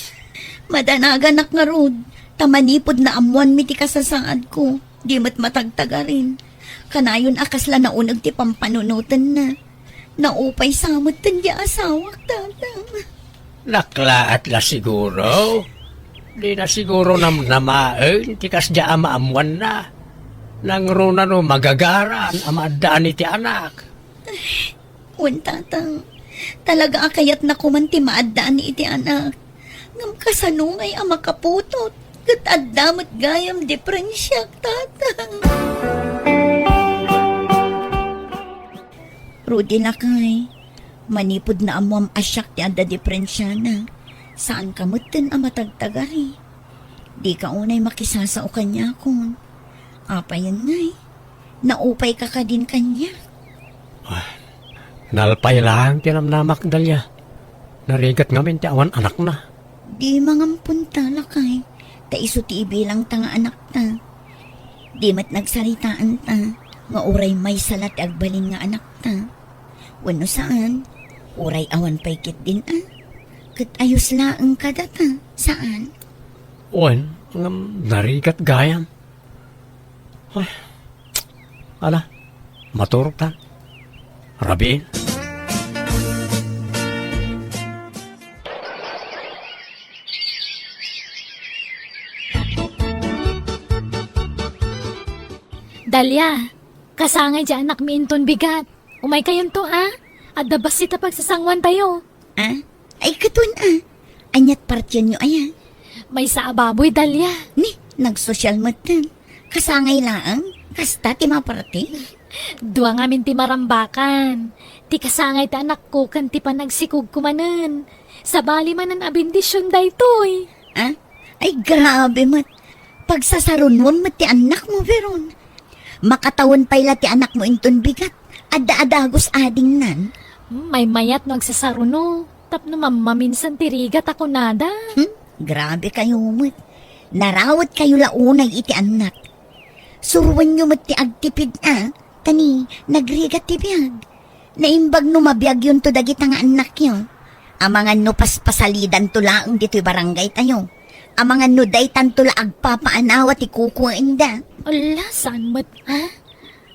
Madanaganak ngarud, ta manipud naammoanmi ti kasasaadko, di met matagtagarin. Kanayon a kasla nauneg ti pampanunotenna. Naupay sa metten diay asawak, Tatang. Naklaat la siguro? Dina siguro namnamaen ti kasdiay a maammoanna. Nangruna no magagaran a maaddaan iti anak. Wen, Tatang, talaga a kayatna koman ti maaddaan iti anak. Ngem kasano ngay a makaputot? Ket adda met gayam diperensiak, Tatang. Rudy, lakay, manipud naammoam a siak ti adda diperensiana, saanka metten a matagtagari. Dika unay makisasao kaniakon. Apayen ngay? Naupayka kadin kaniak? Ah, nalpay laeng ti namnamak, Dalia. Narigat ngamin ti awan anakna. Di mangampunta, lakay, ta isu ti ibilangta nga anakta. Di met nagsaritaanta nga uray maysa la ti agbalin nga anakta. Wenno saan, uray awan pay ketdin a. Ket ayos laeng kadata, saan? Wen, ngem narigat gayam. Ay, ala, maturog ta. Rabiin. Dalia, kasangay diay anakmi inton bigat. Umaykayonto, a? Adda bassit a pagsasanguantayo. A? Ay, katon, a. Aniat partienyo aya? Maysa a baboy, Dalia. Ni, nagsosial metten. Kasangay laeng? Kasta ti maparti? Dua ngamin ti marambakan. Ti kasangay ti anakko ken ti panagsikogko manen. Sabali manen a bendision daytoy. A? Ay, grabe met. Pagsasarunoam met ti annakmo, Veron. Makatawen pay la ti anakmo inton bigat. Adda a dagus adingnan. Hmm, maymayat no agsasaruno. Tapno mammaminsan ti rigat a kunada. Hmm? Grabe kayo met. Narawet kayo la unay iti annak. Suruenyo met ti agtipid a, ta ni, nagrigat ti biag. Naimbag no mabiagyonto dagita nga annakyo. Amangan no paspasalidanto laeng ditoy barangaytayo. Amangan no daytanto la agpapaanawa ti kukuenda. Ala, saan met, a?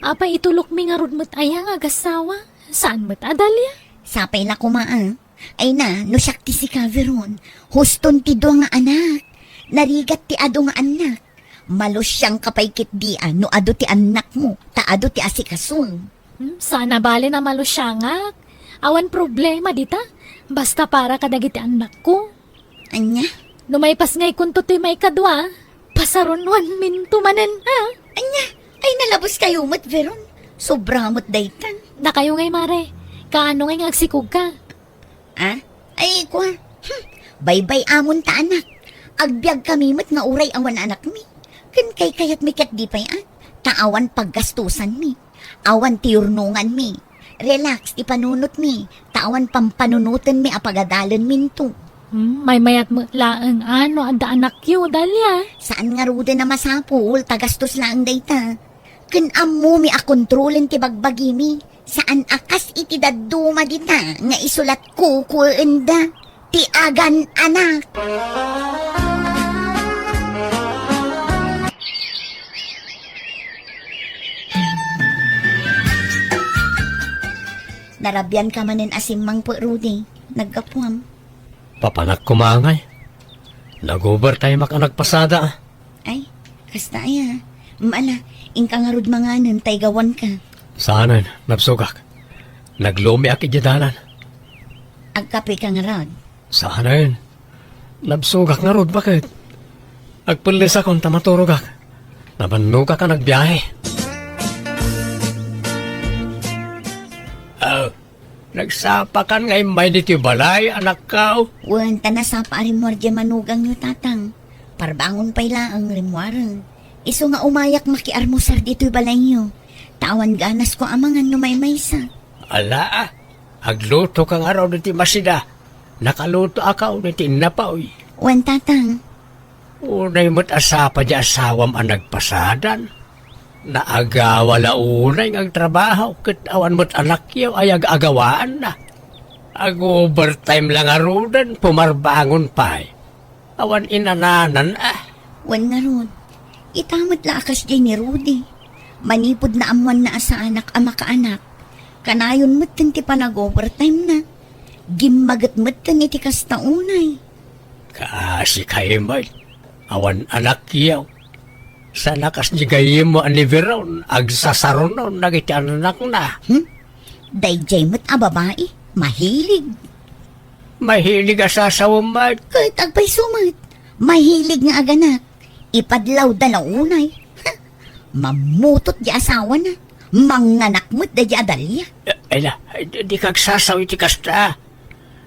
Apay itulokmi ngarud met aya nga agassawa? Saan met a, Dalia? Sapay la koma, a. Ay na, no siak ti sika, Veron, huston ti dua nga anak. Narigat ti adu nga annak. Malusiangka pay ketdi a no adu ti annakmo, ta adu ti asikasom. Hmm, saan a bale a malusiangak. Awan problema dita. Basta para kadagiti annakko. Ania? No maipasngaykonto toy maikadua, pasarunoanminto manen, a? Ania? Ay, nalabos kayo met, Veron. Sobra met daytan. Dakayo ngay, mare. Kaano ngay nga agsikogka? A? Ay, kua. Hmm. Baybay-amon ta, anak. Agbiag kami met nga uray awan anakmi. Ken kaykayatmi ket di pay, a? Ta awan paggastusanmi. Awan ti yurnonganmi. Relax ti panunotmi. Ta awan pampanunotenmi a pagadalenminto. Hmm, maymayat met laeng a no adda anakyo, Dalia. Saan ngaruden a masapul, ta gastos laeng dayta. Ken ammomi a kontrolen ti bagbagimi. Saan a kas iti dadduma dita nga isu la ti kukuenda ti agan-anak. Narabianka manen a simmangpet, Rudy. Naggapuam. Papanak koma ngay. Nag-overtime-ak a nagpasada. Ay, kasta aya. Mala, inka ngarud manganen ta igawanka. Saanen, nabsogak. Naglumiak idiay dalan. Agkapeka ngarud. Saanen. Nabsogak ngarud, baket. Agpellisakon ta maturogak. Nabannogak a nagbiahe. Oh, nagsapakan nga immay ditoy balay, anakko? Wen, ta nasapa a rimmuar diay manugangyo, tatang. Parbangon pay laeng rimmuaren. Isu nga umayak makiarmusar ditoy balayyo. Ta awan ganasko amangan no maymaysa. Ala, a. Aglutoka ngarud iti masida. Nakalutoak iti innapoy. Wen, Tatang. Unay met a sapa ti asawam a nagpasadan. Naagawa la unay nga agtrabaho ket awan met anakyo a ag-agawaanna. Ag-overtime la ngaruden, pumarbangon pay. Awan inananan, a. Wen ngarud, ita met la a kasdiay ni Rudy. Manipud naammoanna a saanak a makaanak, kanayon metten ti panag-overtime na. Gimmaget metten iti kasta unay. Kaasi kay met, awan anakyo. Sana kasdi gayyemmo a ni Veron, agsasarunon dagiti annakna. Hmm? Daydiay met a babai, mahilig. Mahilig a sasawem met. Ket agpayso met, mahilig nga aganak. Ipadlawda la unay. Ha? Mammutot di asawana. Manganak met daydi a Dalia. Eh, ay la, di, di kagsasaw iti kasta.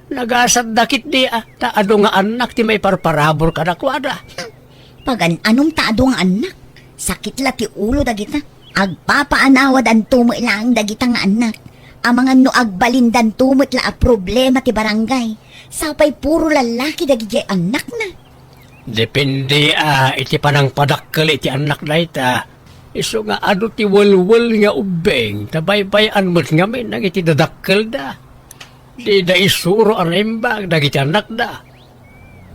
Nagasatda ketdi, a, ta adu nga annak ti maiparparabur kadakuada. Pagan-anom ta adu nga annak. Sakit la ti ulo dagita. Agpapaanawadanto met laeng dagita nga annak. Amangan no agbalindanto met la a problema ti barangay. Sapay puro lallaki dagidiay annakna. Depende, a, iti panangpadakkel iti annak dayta. Isu nga adu ti welwel nga ubbing, ta baybay-an met ngamin dagiti dadakkelda. Dida isuro a naimbag dagiti annakda.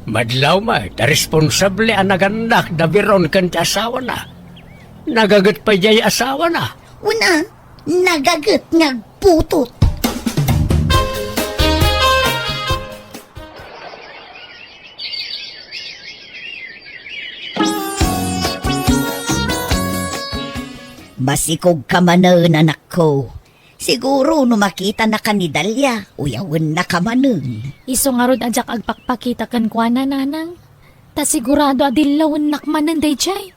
Madlaw met a responsable a nagannak da Veron ken ti asawana. Nagaget pay diay asawana. Una, nagaget nga agputot. Masikog ka manen, anakko. Siguro no makitanaka ni Dalia, uyawennaka manen. Isu ngarud a diak agpakpakita kenkuana, nanang. Ta sigurado a dillawennak manen daydiay.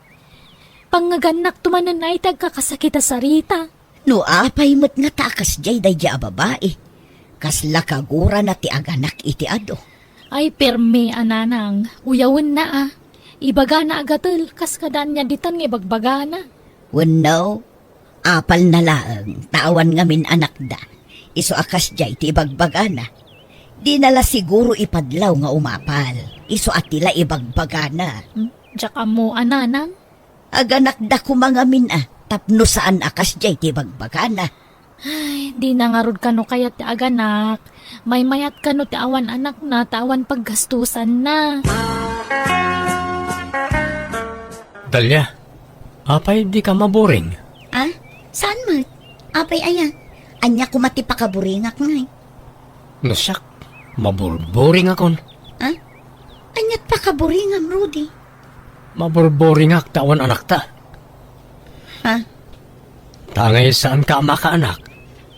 Pangngegannakto manen ay ti agkakasakit a sarita. No apay met ngata a kasdiay daydiay a babai, kasla kagurana ti aganak iti adu. Ay, permi a nanang, uyawenna a. Ibagana a gatel, kas kada ania ditan nga ibagbagana. Wenno, apalna laeng, ta awan ngamin anakda. Isu a kasdiay ti ibagbagana. Dina la siguro ipadlaw nga umapal. Isu a ti la ibagbagana. Hmm? Diak ammo a nanang? Aganakda koma ngamin a, tapno saan a kasdiay ti ibagbagana. Ay, dina ngarud kano kayat ti aganak. Maymayat kano ti awan anakna, ta awan paggastusanna. Dalia, apay dika maburing? Ah? Saan met? Apay aya? Ania koma ti pakaburingak ngay? No siak, maburburingakon. Ha? Aniat pakaburingam, Rudy? Maburburingak ta awan anakta. Ha? Ta ngay saanka a makaanak,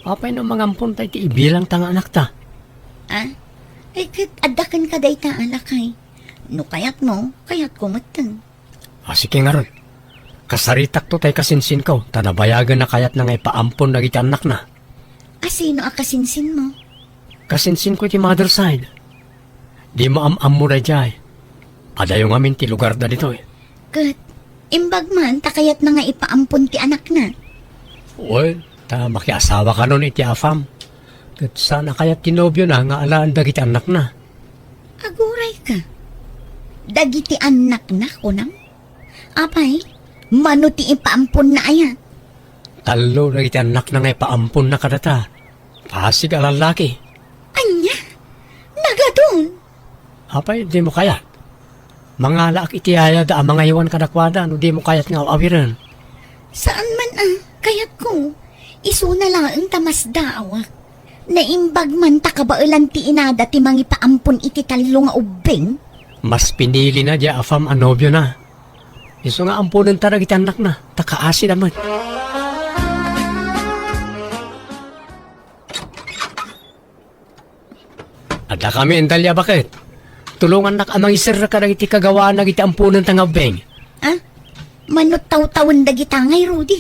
apay no mangampon tay ti ibilangta nga anakta? Ha? Eh, ket adda kenka dayta a lakay. No kayatmo, kayatko metten. A, sige ngarud. Kasaritakto tay kasinsinko, ta nabayagen a kayatna nga ipaampon dagiti annakna. A, sino a kasinsinmo? Kasinsinko iti mother side. Dimo am-ammo daydiay. Adayo ngamin ti lugarda ditoy. Ket, imbag man, ta kayatna nga ipaampon ti anakna. Well, ta makiasawa kanon iti afam. Ket saan a kayat ti nobiona nga alaen dagiti annakna. Aguray ka. Dagiti annakna, kunam? Apay, mano ti ipaamponna aya? Tallo dagiti annakna nga ipaamponna kadata. Pasig a lallaki. Ania? Nagadun? Apay, dimo kayat? Mangalaak iti yayada a mangaywan kadakuada no dimo kayat nga aw-awiren. Saan man a, kayatko. Isuna laeng ta masdaawak. Naimbag man ta kabaelan ti inada ti mangipaampon iti tallo nga ubbing. Mas pinilina diay afam a nobiona. Isu nga amponenta dagiti annakna, ta kaasida met. Adda kami, Dalia, baket. Tulongannak a mangiserrek kadagiti kagawaan dagiti amponenta nga ubbing. Ah? Mano tawtawen dagita ngay, Rudy?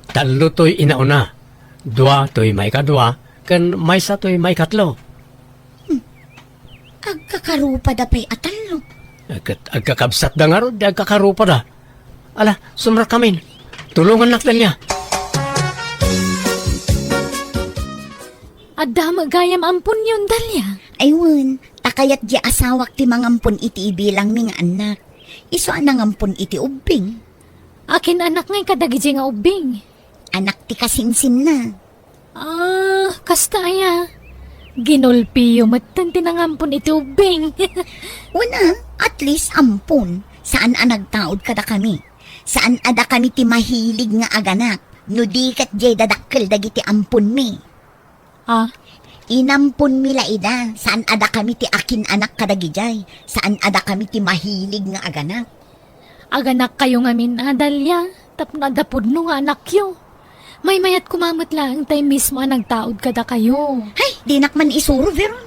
Tallo toy inauna, dua toy maikadua, ken maysa toy maikatlo. Hmm. Agkakarupada pay a tallo. Ket agkakabsatda ngarud, di agkakarupada. Ala, sumrakamin. Tulongannak, Dalia. Adda met gayam amponyon, Dalia. Ay wen, ta kayat di asawak ti mangampon iti ibilangmi nga annak. Isu a nangampon iti ubbing. Akin anak ngay kadagidi nga ubbing? Anak ti kasinsinna. Ah, kasta aya. Ginulpiyo metten ti nangampon iti ubbing. Wen a, at least ampon. Saan a nagtaud kadakami. Saan a dakami ti mahilig nga aganak. No di ket diay dadakkel dagiti amponmi. Ah? Inamponmi la ida. Saan a dakami ti akin anak kadagidiay. Saan a dakami ti mahilig nga aganak. Aganakkayo ngamin a, Dalia, tapno adda pudno nga anakyo. Maymayat koma met laeng tay mismo a nagtaud kadakayo. Hay, dinak man isuro, Veron.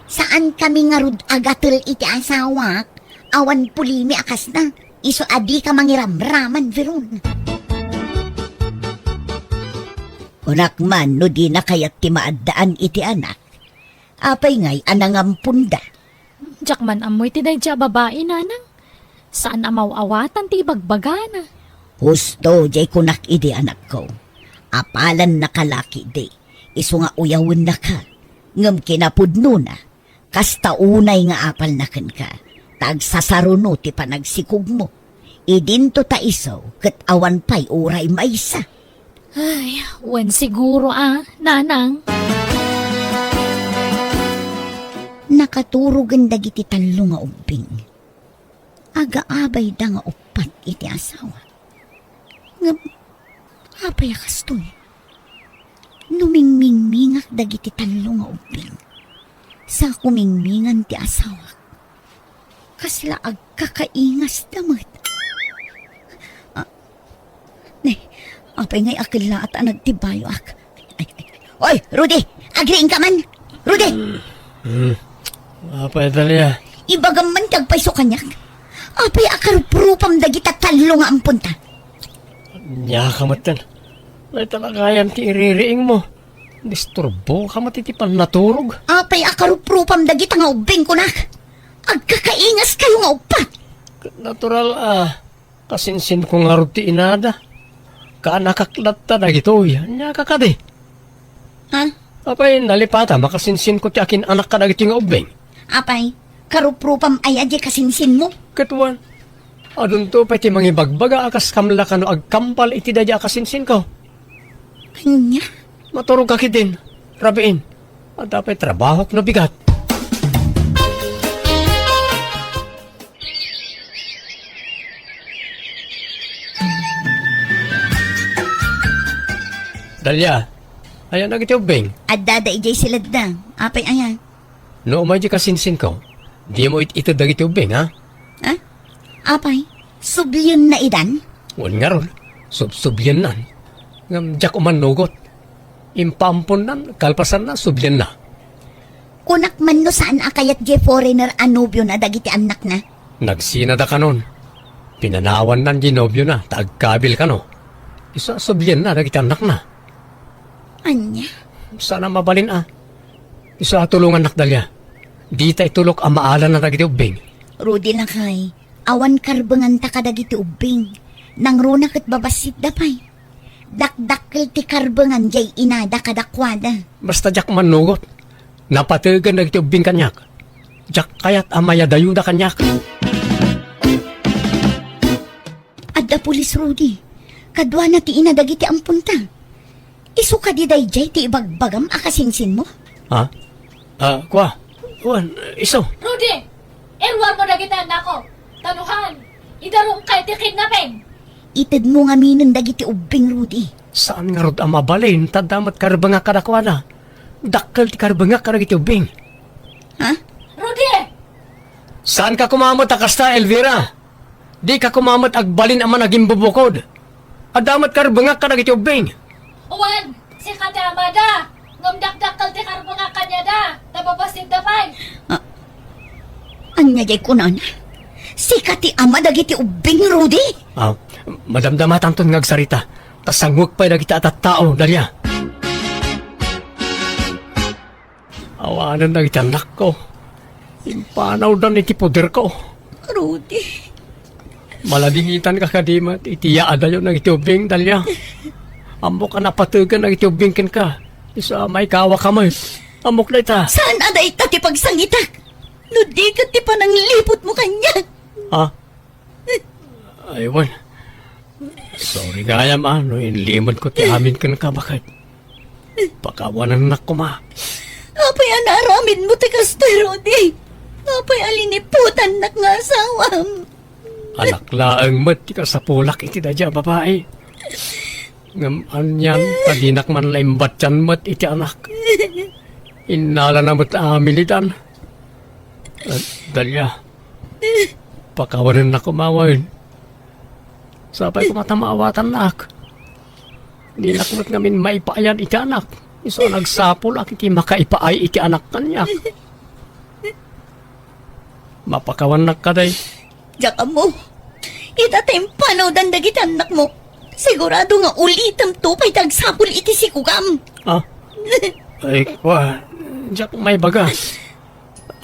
Saankami ngarud a gatel iti asawak, awan pulimi a kasna. Isu a dika mangiramraman, Veron. Kunak man no dina kayat ti maaddaan iti anak, apay ngay a nangamponda? Diak man ammo iti daydiay a babai, nanang. Saan a maw-awatan ti ibagbagana. Husto, diay kunak idi, anakko. Apalanna kalaki idi, isu nga uyawennaka. Ngem kinapudnona, kasta unay nga apalna kenka, ta agsasaruno ti panagsikogmo. Idinto ta isu ket awan pay uray maysa. Ay, wen siguro a, nanang. Nakaturogen dagiti tallo nga ubbing. Agaabayda nga uppat iti asawa. Ngem, apay a kastoy? No mingmingmingak dagiti tallo nga ubbing, sa kumingmingan ti asawak, kasla agkakaingasda met. Ah, ne, apay ngay a kellaat a nagtibayoak? Ay, ay, ay. Oy, Rudy! Agriingka man! Rudy! Hmm. Apay, Dalia? Ibagam man ti agpayso kaniak. Apay a karuprupam dagita tallo nga amponta? Ania ka metten. Dayta la gayam ti iririingmo. Disturboka met iti pannaturog. Apay a karuprupam dagita nga ubbing kunak? Agkakaingaskayo nga uppat. Ket natural a kasinsinko ngarud ti inada. Kaanakak latta dagitoy. Ania ka kadi? Ha? Apay, nalipata, makasinsinko ti akin-anak kadagitoy nga ubbing? Apay, karuprupam aya diay kasinsinmo? Ket wen, adunto pay ti mangibagbaga a kas kamla kano agkambal iti daydiay a kasinsinko. Ania? Maturogka ketdin, rabiin. Adda pay trabahok no bigat. Dalia, aya dagiti ubbing? Addada idiay siledda. Apay aya? No umay di kasinsinko, dimo it-ited dagiti ubbing, ha? Ha? Apay, sublienna idan? Wen ngarud, subsubliennan. Ngem diak umannugot. Impaamponnan, kalpasanna, sublienna. Kunak man no saan a kayat diay foreigner a nobiona dagiti annakna? Nagsinada kanon. Pinanawannan diay nobiona ta agkabil kano. Isu a sublienna dagiti annakna. Ania? Saan a mabalin a. Isu a tulongannak, Dalia. Dita itulok a maala na dagiti ubbing. Rudy lakay, awan karbenganta kadagiti ubbing. Nangruna ket babassitda pay. Dakdakkel ti karbengan diay inada kadakuada. Basta diak mannugot. Napategen dagiti ubbing kaniak. Diak kayat a mayadayoda kaniak. Adda pulis, Rudy. Kaduana ti ina dagiti amponta. Isu kadi daydiay ti ibagbagam a kasinsinmo? Ha? Ah, kua. Wen, isu. Rudy! Iruarmo dagiti annakko. Tanuhan, idarumka iti kidnapping. Itedmo ngaminen dagiti ubbing, Rudy. Saan ngarud a mabalin, ta adda met karbengak kadakuada. Dakkel ti karbengak kadagiti ubbing. Ha? Rudy! Saanka koma met a kasta, Elvira? Dika koma met agbalin a managimbubukod. Adda met karbengak kadagiti ubbing. Wen, sika ti amada. Ngem dakdakkel ti karbengak kaniada, ta babassitda pay. Ah, ania diay kunana? Sika ti ama dagiti ubbing, Rudy? Ah, madamdamatanton nga agsarita. Ta sanguek pay dagita a tattao, Dalia. Awanen dagiti annakko. Impanawdan iti poderko. Rudy, Maladingitanka kadi met iti yaadayo dagiti ubbing, Dalia. Ammok a napategan dagiti ubbing kenka. Isu a maikawaka met. Ammok dayta. Saan a dayta ti pagsangitak? No di ket ti panangliputmo kaniak. Ha? Ay, wen. Sorry gayam, a, no inlimedko ti amin kenka, baket. Pakawanennak koma. Apay a naaramidmo ti kastoy, Rudy? Apay a liniputannak nga asawam? Anak laeng met ti kasapulak iti daydiay a babai. Ngem anian ta dinak man la imbatyan met iti anak. Innalana met amin itan. Eh, Dalia, pakawanennak koma wen. Sapay koma ta maawatannak. Dinak met ngamin maipaayan iti anak. Isu a nagsapulak iti makaipaay iti anak kaniak. Mapakawannak kadi. Diak ammo. Ita ta impanawdan dagiti annakmo. Sigurado nga ulitemto pay ti agsapul iti sikugam. Ah? Ay, kua, diak maibaga.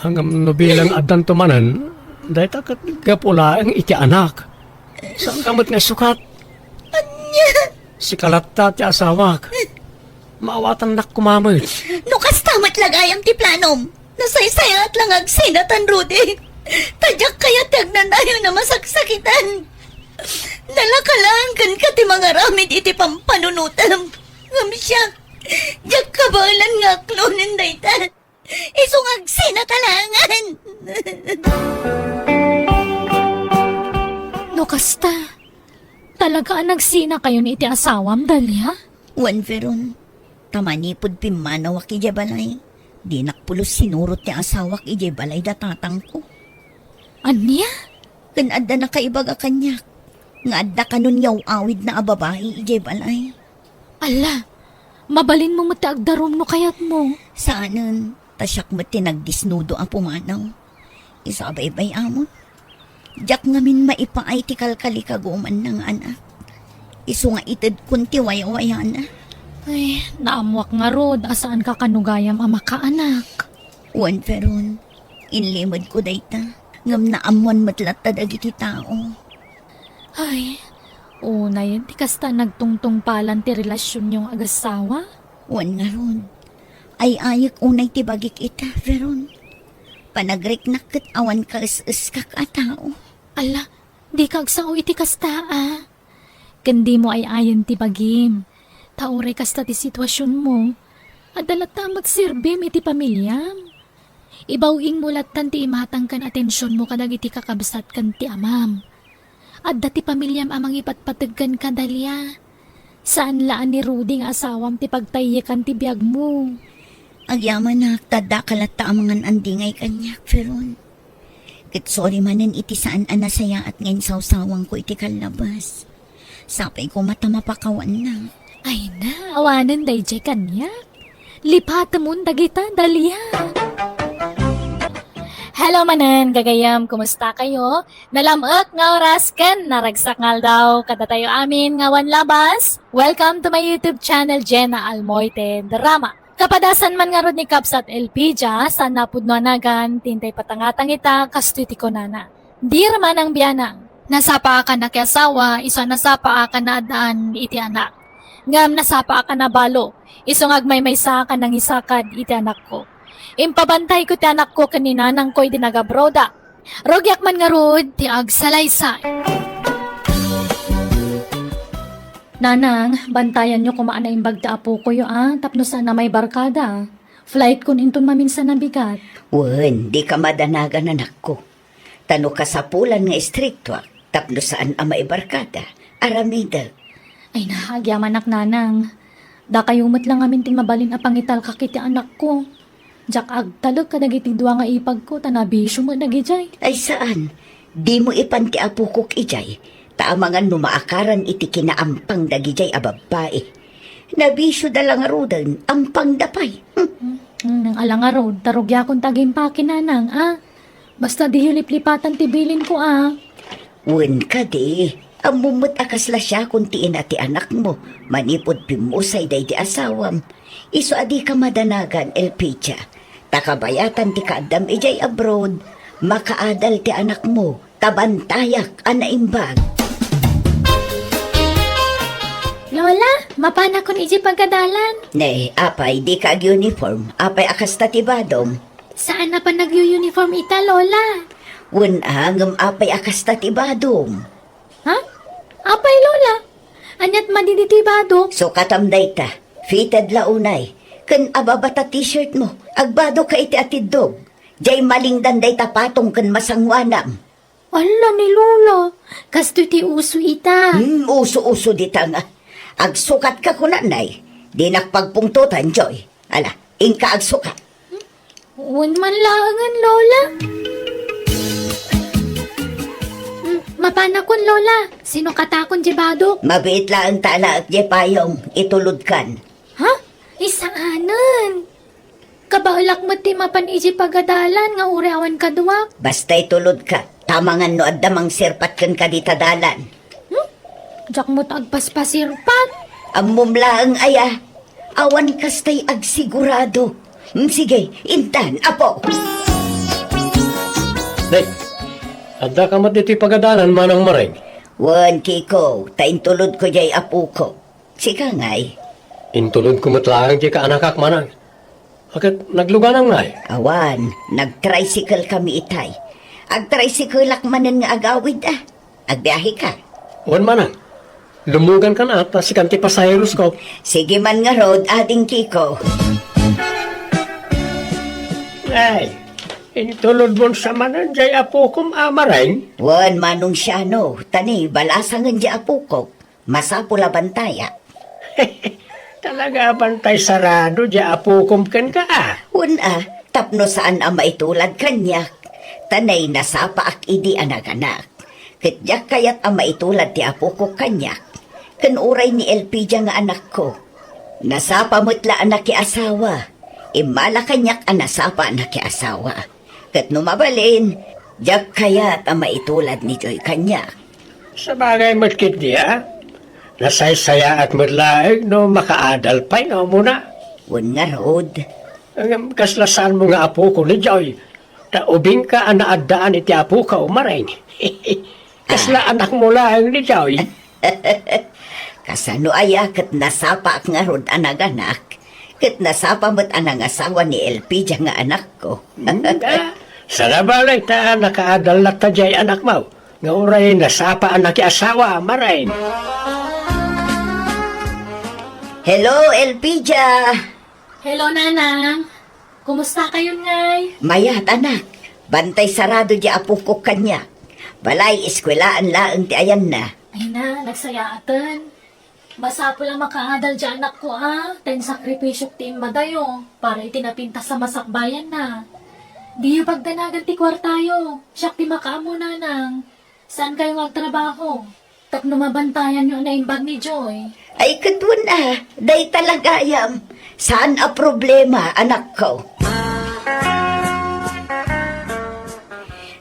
Ngem no bilang addanto manen, dayta ket gapu laeng iti anak. Saanka met nga isukat? Ania? Sika latta ti asawak. Maawatannak koma met. No kasta met la gayam ti planom, nasaysayaat la nga agsinatan, Rudy. Ta diak kayat ti agnanayon a masaksakitan. Nalaka laeng kenka ti mangaramid iti pampanunotem. Ngem siak, diak kabaelan nga aklonen dayta. Isu nga agsinata laengen. No kasta, talaga a nagsinakayon iti asawam, Dalia? Wen, Veron. Ta manipud pimmanawak idiay balay, dinak pulos sinurot ti asawak idiay balay da tatangko. Ania? Ken adda nakaibaga kaniak nga adda kanon yaw-awidna a babai idiay balay. Alla, mabalinmo met ti agdarum no kayatmo. Saanen, ta siak met ti nagdisnudo a pumanaw. Isu a baybay-amon. Diak ngamin maipaay ti kalkalikagumanna nga anak. Isu nga itedkon ti wayawayana. Ay, naammoak ngarud a saanka kano gayam a makaanak. Wen, Veron, inlimedko dayta, ngem naammoan met latta dagiti tao. Ay, unay ti kasta nagtungtungpalan ti relasionyo nga agassawa? Wen ngarud, ay-ayek unay ti bagik ita, Veron. Panagriknak ket awan kaes-eskak a tao. Alla, dika agsao iti kasta a. Ken dimo ay-ayen ti bagim, ta uray kasta ti situasionmo, adda latta met serbim iti pamiliam. Ibaw-ingmo lattan ti imatang ken atensionmo kadagiti kakabsat ken ti amam. Adda ti pamiliam a mangipatpateg kenka, Dalia. Saan la a ni Rudy nga asawam ti pagtayyekan ti biagmo. Agyamanak, ta addaka latta a mangan-andingay kaniak, Veron. Ket sorry manen iti saan a nasayaat nga insawsawangko iti kallabas. Sapay koma ta mapakawanna. Ay na, awanen daydiay kaniak. Lipatemon dagita, Dalia. Hello manen, gagayem, kumusta kayo? Nalam-ek nga oras ken naragsak nga aldaw kadatayo amin nga awan labas. Welcome to my YouTube channel, Jenna Almoite Drama. Kapadasan man ngarud ni Kabsat Elpidia, saan napudno a nagan, ti intay patangatang ita, kastoy ti kunana. Dear Manang Bianang, nasapaakan a kiasawa, isu a nasapaakan a addaan iti anak. Ngem nasapaakan a balo, isu nga agmaymaysaak a nangisakad iti anakko. Impabantayko ti anakko ken ni nanangko idi nagabroadak. Rugiak man ngarud ti agsalaysay. Nanang, bantayanyo koma a naimbag ti apokoyo a, tapno saan a maibarkada. Flight kun inton maminsan a bigat. Wen, dika madanagan, anakko. Ta no kasapulan nga istriktoak, tapno saan a maibarkada, aramidek. Ay na, agyamanak, Nanang. Dakayo met la ngamin ti mabalin a pangitalkak iti anakko. Diak agtalek kadagiti dua nga ipagko, ta nabisio met dagidiay. Ay saan, dimo ipan ti apokok idiay, ta amangan no maakaran iti kinaampang dagidiay a babbai. Nabisioda la ngaruden, ampangda pay. Hmm. Hmm, ala ngarud, ta rugiakon ti agimpaki, Nanang, a? Basta diyo liplipatan ti bilinko, a? Wen kadi, ammom met a kasla siakon ti ina ti anakmo, manipud pimmusay daydi asawam. Isu a dika madanagan, Elpidia. Ta kabayatan ti kaaddam idiay abroad, makaadal ti anakmo, ta bantayak a naimbag. Lola, mapanakon iti pagadalan. Ne, apay, dika ag-uniform? Apay a kasta ti badom? Saan a panagyu-uniform ita, Lola. Wen a, ngem apay a kasta ti badom? Ha? Apay, Lola? Aniat madi ditoy badok? Sukatam dayta. Fitted la unay. Ken ababa ta t-shirt mo. Agbadokka iti atiddog. Diay malingdan dayta patong ken masanguanam. Alla ni Lola, kastoy ti uso ita. Hmm, uso-uso dita nga. Agsukatka kunanay, dinak pagpungtotan, Joy. Ala, inka agsukat. Wen man laengen, Lola. Hmm, mapanakon, Lola. Sinukatakon diay badok. Mabiit laeng ta alaek diay payong, itulodkan. Ha? Ay, saanen? Kabaelak met ti mapan iti pagadalan nga uray awan kaduak. Basta itulodka, ta amangan no adda mangsirpat kenka dita dalan. Hmm? Diak met agpaspasirpat. Ammom laeng aya, awan kastay agsigurado. Hmm, sige, intan, apo. Dek, addaka met ditoy pagadalan, Manang Mareng? Wen, Kiko, ta intulodko diay apoko. Sika ngay? Intulodko met laeng diay kaanakak, Manang. Ket nagluganam ngay? Awan, nagtricycle kami itay. Agtricycle-ak manen nga agawid, a. Agbiaheka? Wen, Manang. Lumugankan a, ta sikan ti pasaherosko. Sige man ngarud, Ading Kiko. Ay, intulodmon sa manen diay apokom a Mareng? Wen, Manong Siano, ta ni balasangen diay apokok. Masapul a bantayak. Talaga a bantay sarado diay apokom kenka, a? Wen a, tapno saan a maitulad kaniak. Ta nay nasapaak idi a naganak. Ket diak kayat a maitulad ti apokok kaniak. Ken uray ni Elpidia nga anakko. Nasapa met la a nakiasawa. Immala kaniak a nasapa a nakiasawa. Ket no mabalin, diak kayat a maitulad ni Joy kaniak. Sabagay met ketdi a, nasaysayaat met laeng no makaadal pay nga umuna. Wen ngarud. Ngem kasla saanmo nga apoko ni Joy, ta ubingka a naaddaan iti apokaw, Mareng. Kasla anakmo laeng ni Joy. Kasano aya ket nasapaak ngarud a naganak, ket nasapa met a nangasawa ni Elpidia nga anakko. Hmm, a, saan a bale ta nakaadal latta diay anakmo, nga uray nasapa a nakiasawa, Mareng. Hello, Elpidia! Hello, Nanang. Kumusta kayon ngay? Mayat, anak. Bantay sarado diay apokok kaniak. Balay, eskuelaan laeng ti ayanna. Ay na, nagsayaaten. Masapul a makaadal diay anakko a, ta insakripisyok ti immadayo para iti napintas a masakbayanna. Diyo pagdanagan ti kuartayo, siak ti makaammo, Nanang. Saankayo nga agtrabaho? Tapno mabantayanyo a naimbag ni Joy. Ay, ket wen a, dayta la gayam. Saan a problema, anakko.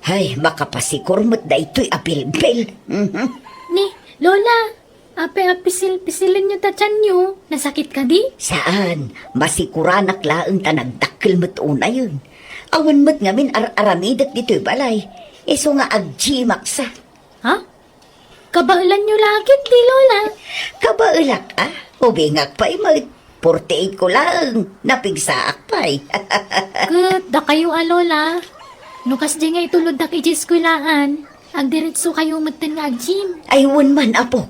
Hay, makapasikur met daytoy a bilbil. Mhm. Ni, Lola, apay a pisil-pisilenyo ta tianyo? Nasakit kadi? Saan. Masikuranak laeng ta nagdakkel met unayen. Awan met ngamin ar-aramidek ditoy balay. Isu nga agjimak sa. Ha? Kabaelanyo la ketdi, Lola? Kabaelak a? Ubingak pay met. Forty-eight ko laeng. Napigsaak pay. Ket dakayo a, Lola. No kasdi nga ituloddak idiay eskuelaan, agdiretsokayo metten nga ag-gym. Ay, wen man, apok.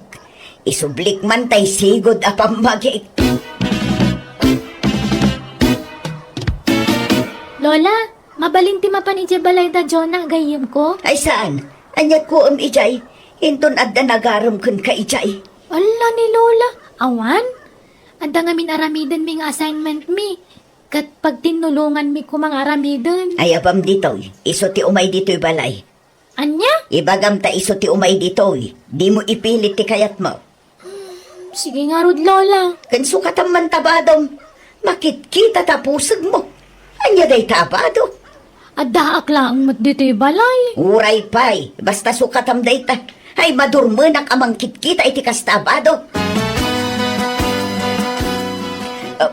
Isublik man tay sigud a pammagik. Lola, mabalin ti mapan idiay balay da Jonah, gayyemko? Ay, saan? Ania kuem idiay? Inton adda nagarem kenka idiay. Alla ni Lola, awan? Adda ngamin aramidenmi nga assignment mi, ket pagtinnulonganmi koma nga aramiden. Ay, apam ditoy, isu ti umay ditoy balay. Ania? Ibagam ta isu ti umay ditoy, dimo ipilit ti kayatmo. Sige ngarud, Lola. Ken sukatam man ta badom. Makitkita ta pusegmo. Ania dayta a bado? Addaak laeng met ditoy balay. Uray pay, basta sukatam dayta. Ay, madurmenak a mangkitkita iti kasta a bado. Ah,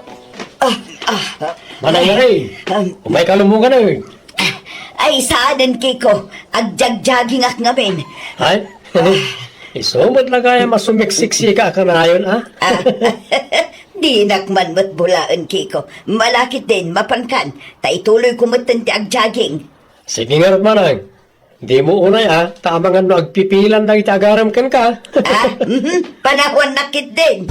ah, ah. Manang Mari, um, umayka lumugan, eh. Ah, Ay, saanen, Kiko. Agjagjagingak ngamin. Ay, isu met la gayam a sumiksiksika a kanayon, a? Ah, dinak man met bulaen, Kiko. Malakit din, mapankan. Ta ituloyko metten ti agjaging. Sige ngarud, manang. Dimo unay, a, ta amangan no agpipilan dagiti agaram kenka. Ah, mhm. Panawannak ketdin.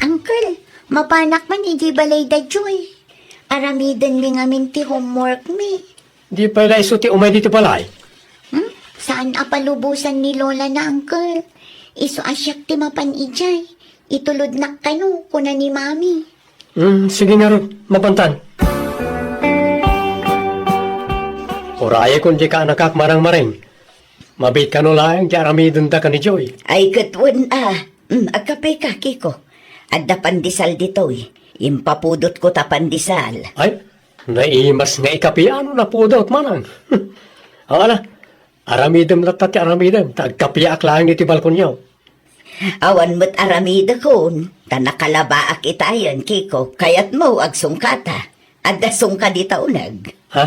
Uncle, mapanak man idiay balay da Joy. Aramidenmi ngamin ti homeworkmi. Di pay la isu ti umay ditoy balay? Hmm? Saan a palubosan ni Lola na, Uncle. Isu a siak ti mapan idiay. Itulodnak kano, kuna ni Mami. Hmm, sige ngarud, mapantan. Urayekon dika, anakak, marangmaring. Mabiit kano laeng ti aramidenda ken ni Joy. Ay, ket wen a. Hmm, agkapeka, Kiko. Adda pandesal ditoy. Impapudotko ta pandesal. Ay, naimas nga ikapiano napudot, manang. Ala, aramidem latta ti aramidem, ta agkapiaak laeng ditoy balkonyo. Awan met aramidekon, ta nakalabaak itayen, Kiko, kayatmo agsungkata. Adda sungka dita uneg. Ha?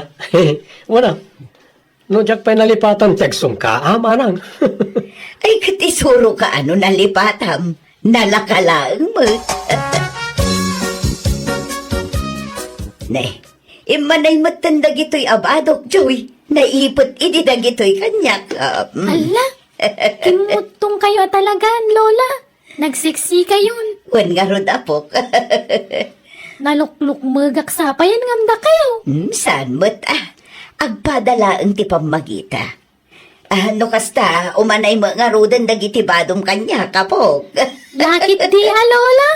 Wala. No diak pay nalipatan ti agsungka, a, manang. Ay, ket isuroka a no nalipatam. Nalaka laeng met. Ne, immanay metten dagitoy a badok, Joy. Naipet idi dagitoy kaniak. Ah, mm. Alla, kimmuttongkayo a talagan, Lola. Nagseksikayon. Wen ngarud, apok. Naluklukmegak sa payen ngem dakayo. Hmm, saan met, a? Agpada laeng ti pammagita. Ah, no kasta, umanay met ngaruden dagiti badom kaniak, apok. Lakit di a, Lola.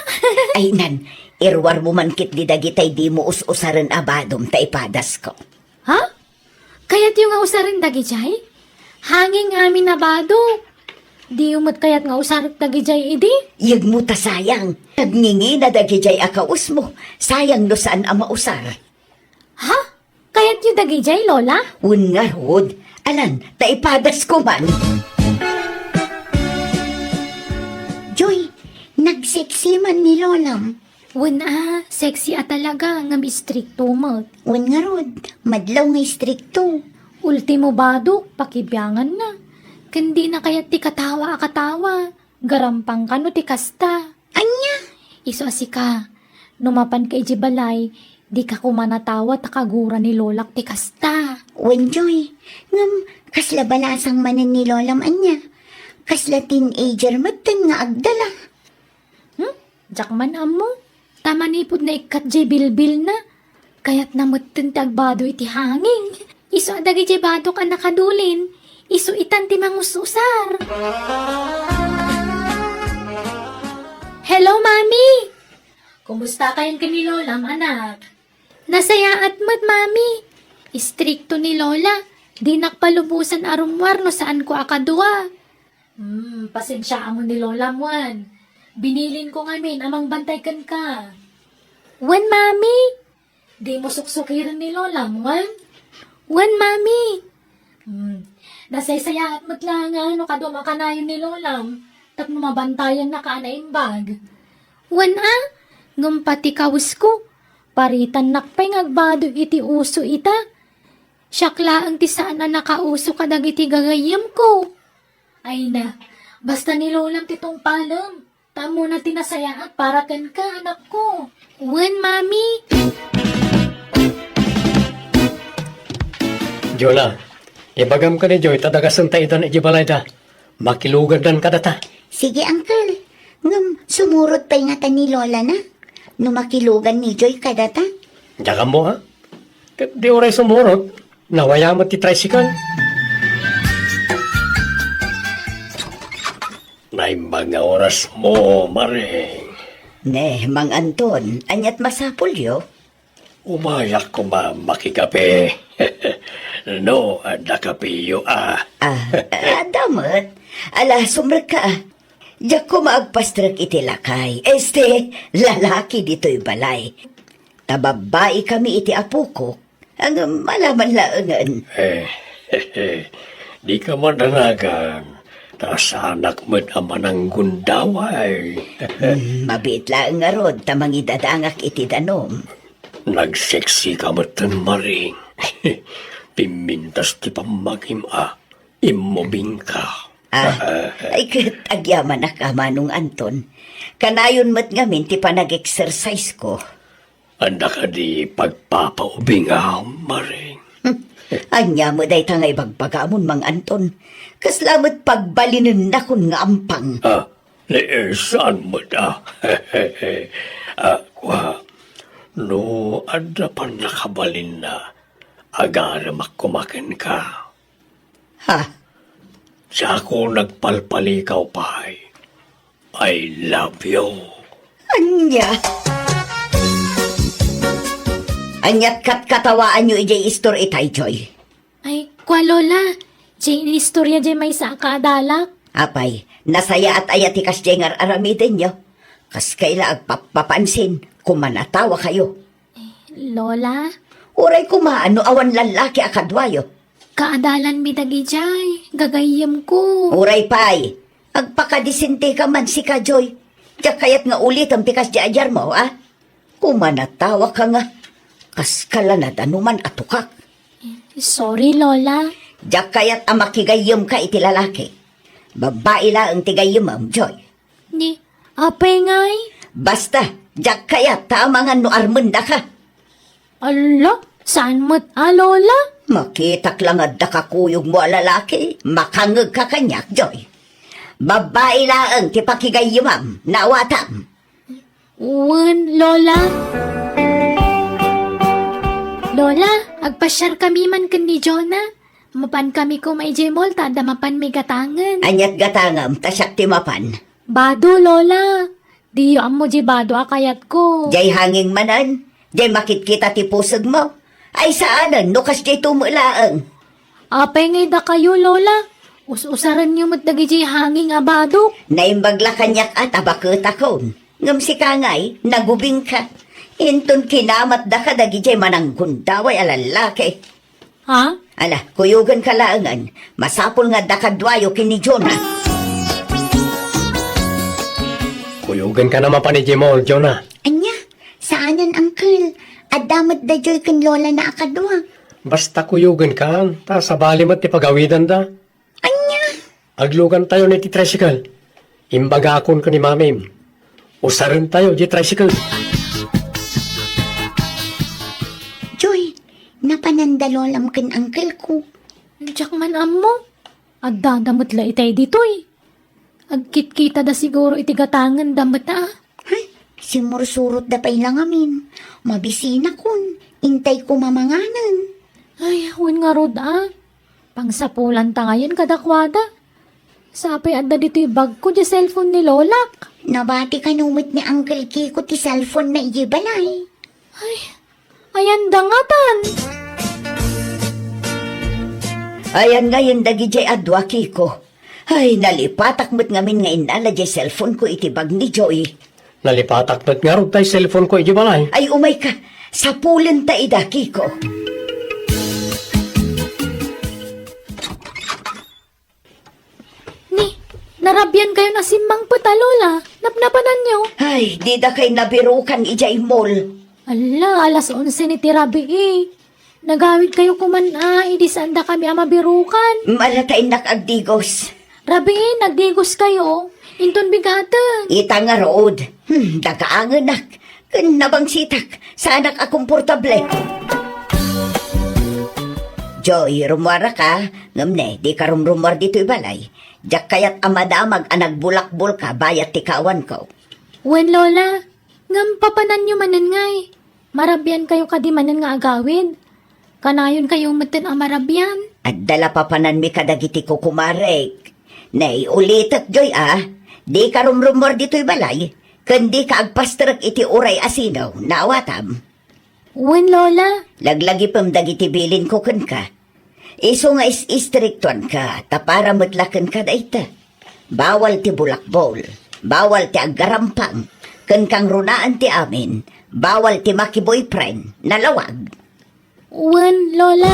Ay, nan, iruarmo man ketdi dagitay dimo us-usaren a badom ta ipadasko. Ha? Kayatyo nga usaren dagidiay? Hanging amin a badok. Diyo met kayat nga usarek dagidiay idi? Yegmo ta sayang. Nagngingina dagidiay a kausmo. Sayang no saan a mausar. Ha? Kayatyo dagidiay, Lola? Wen ngarud. Alan, ta ipadasko man. Joy, nagseksi man ni Lolam. Wen a, sexy a talaga, ngem istrikto met. Wen ngarud, madlaw nga istrikto. Ultimo badok, pakibianganna. Ken dina kayat ti katawa a katawa. Garampang kano ti kasta. Ania? Isu a sika, no mapanka idiay balay, dika koma natawa ta kagura ni Lolak ti kasta. Wen, Joy, ngem kasla balasang manen ni Lolam ania? Kasla teenager metten nga agdala. Hmm? Diak man ammo. Ta manipud naikkat diay bilbilna, kayatna metten ti agbado iti hanging. Isu a dagidiay badok a nakadulin, isu itan ti mangus-usar. Hello, Mami! Kumusta kayon ken ni Lolam, anak? Nasayaat met, Mami. Istrikto ni Lola. Dinak palubosan a rummuar no saanko a kadua. Hmm, pasensiaam ni Lolam wen. Binilinko ngamin a mangbantay kenka. Wen, Mami. Dimo suksukiren ni Lolam wen? Wen, Mami. Hmm, nasaysayaat met la nga no kaduam a kanayon ni Lolam tapno mabantayannaka a naimbag. Wen a, ngem pati kawesko, paritannak pay nga agbado iti uso ita. Siak laeng ti saan a nakauso kadagiti gagayyemko. Ay na, basta ni Lolam ti tungpalem. Ta ammona ti nasayaat para kenka, anakko. Wen, Mami. Jola, ibagam ken ni Joy ta dagasenta idan idiay balayda. Makilugandan kadata. Sige, Uncle. Ngem sumurot pay ngata ni Lola na no makilugan ni Joy kadata. Diak ammo, ha? Ket di uray sumurot, nawaya met ti tricycle. Naimbag nga orasmo, Maring. Ne, Mang Anton, ania't masapulyo? Umayak koma makikape. No, adda kapeyo, a. Ah, adda met. Ala, sumrekka, a. Diak koma agpastrek iti lakay. Este, lalaki ditoy balay. Ta babbaikami iti apokok, ngem ala man laengen. Eh, dika madanagan, ta saanak met a mananggundaway. Hmm, mabiit laeng ngarud ta mangidadangak iti danum. Nagseksika metten, Maring. Pimmintas ti pammagim a. Immubingka. Ah, ay ket agyamanak a, Manong Anton. Kanayon met ngamin ti panag-exercise ko. Adda kadi pagpapaubingam, Maring? Ania met dayta nga ibagbagamon, Mang Anton? Kasla met pagbalinennakon nga ampang. Ah, ni, eh, saan met, ah? Ah, kua, no adda pannakabalinna, agaremak koma kenka. Ha? Diakon agpalpalikaw pay. I love you. Ania? Ania't katkatawaanyo idiay istor itay, Joy? Ay, kua, Lola, diay inistorya diay maysa a kaadalak. Apay, nasayaat aya ti kasdiay nga ar-aramidenyo? Kas kaila agpappapansin, kumanatawakayo. Lola? Uray koma no awan lallaki a kaduayo. Kaadalanmi dagidiay, gagayyemko. Uray pay, agpakadisenteka man sika, Joy. Diak kayat nga ulitem ti kasdi a diarmo, a? Kumanatawaka nga, kaskala nadanuman a tukak. Sorry, Lola. Diak kayat a makigayyemka iti lalaki. Babbai laeng ti gayyemem, Joy. Ni, apay ngay? Basta, diak kayat ta amangan no armendaka. Ala, saan met a, Lola? Makitak la nga adda kakuyogmo a lalaki, makangngegka kaniak, Joy. Babbai laeng ti pakigayyemam, naawatam. Wen, Lola. Lola, agpasiarkami man ken ni Jonah. Mapankami koma idiay mall ta adda mapanmi gatangen. Ania't gatangem ta siak ti mapan? Bado, Lola. Diyo ammo diay bado a kayatko. Diay hanging manen, diay makitkita ti pusegmo. Ay saanen no kasdiay to met laeng. Apay ngay dakayo, Lola? Us-usarenyo met dagidiay hanging a badok. Naimbag la kaniak a ta baketakon. Ngem sika ngay, nagubingka. Inton kinamatdaka dagidiay mananggundaway a lallaki. Ha? Ala, kuyogenka laengen. Masapul nga adda kaduayo ken ni Jonah. Kuyogenka na mapan idiay mall, Jonah. Ania? Saanen, Uncle. Adda met da Joy ken Lola na a kadua. Basta kuyogenka, ta sabali met ti pagawidanda. Ania? Aglugantayon iti tricycle. Imbagakon ken ni Mamim. Usarentayo diay tricycle. Joy, napananda Lolam ken Uncle ko. Diak man ammo. Addada met la itay ditoy. Agkitkitada siguro iti gatangenda met a. Hay, simursurotda pay la ngamin. Mabisinakon. Intay ko mamanganen. Ay, wen ngarud a. Pangsapulanta ngayen kadakuada. Sapay adda ditoy bagko diay cellphone ni Lolak. Nabati kano met ni Uncle Kiko ti cellphone na idiay balay. Ay, ayan da ngatan. Ayan ngayen dagidiay a dua, Kiko. Ay, nalipatak met ngamin nga innala diay cellphone ko iti bag ni Joy. Nalipatak met ngarud tay cellphone ko idiay balay. Ay, umayka. Sapulenta ida, Kiko. Ni, narabian kayon a simmangpet a, Lola. Napnapananyo? Ay, dida kay nabirukan idiay mall. Ala, alas onse ni ti rabii. Nagawid kayo koman a, idi saan dakami a mabirukan. Mala ta innak agdigos. Rabii, nagdigos kayo. Inton bigaten. Ita ngarud. Hmm, dagaangenak. Ken nabangsitak. Saanak a komportable. Joy, rummuaraka. Ngem ne, dika rumrummuar ditoy balay. Diak kayat a madamag a nagbulakbolka bayat ti kaawanko. Wen, Lola. Ngem papananyo manen ngay? Marabian kayo kadi manen nga agawid? Kanayon kayo metten a marabian? Adda la papananmi kadagiti kukumarek. Nay, ulitek, Joy, a. Dika rumrummuar ditoy balay, ken dika agpasterek iti uray a sino, naawatam. Wen, Lola. Laglagipem dagiti bilinko kenka. Isu nga is-istriktuanka, ta para met la kenka dayta. Bawal ti bulakbol, bawal ti aggarampang, ken kangrunaan ti amin, bawal ti maki-boyfriend, nalawag. Wen, Lola.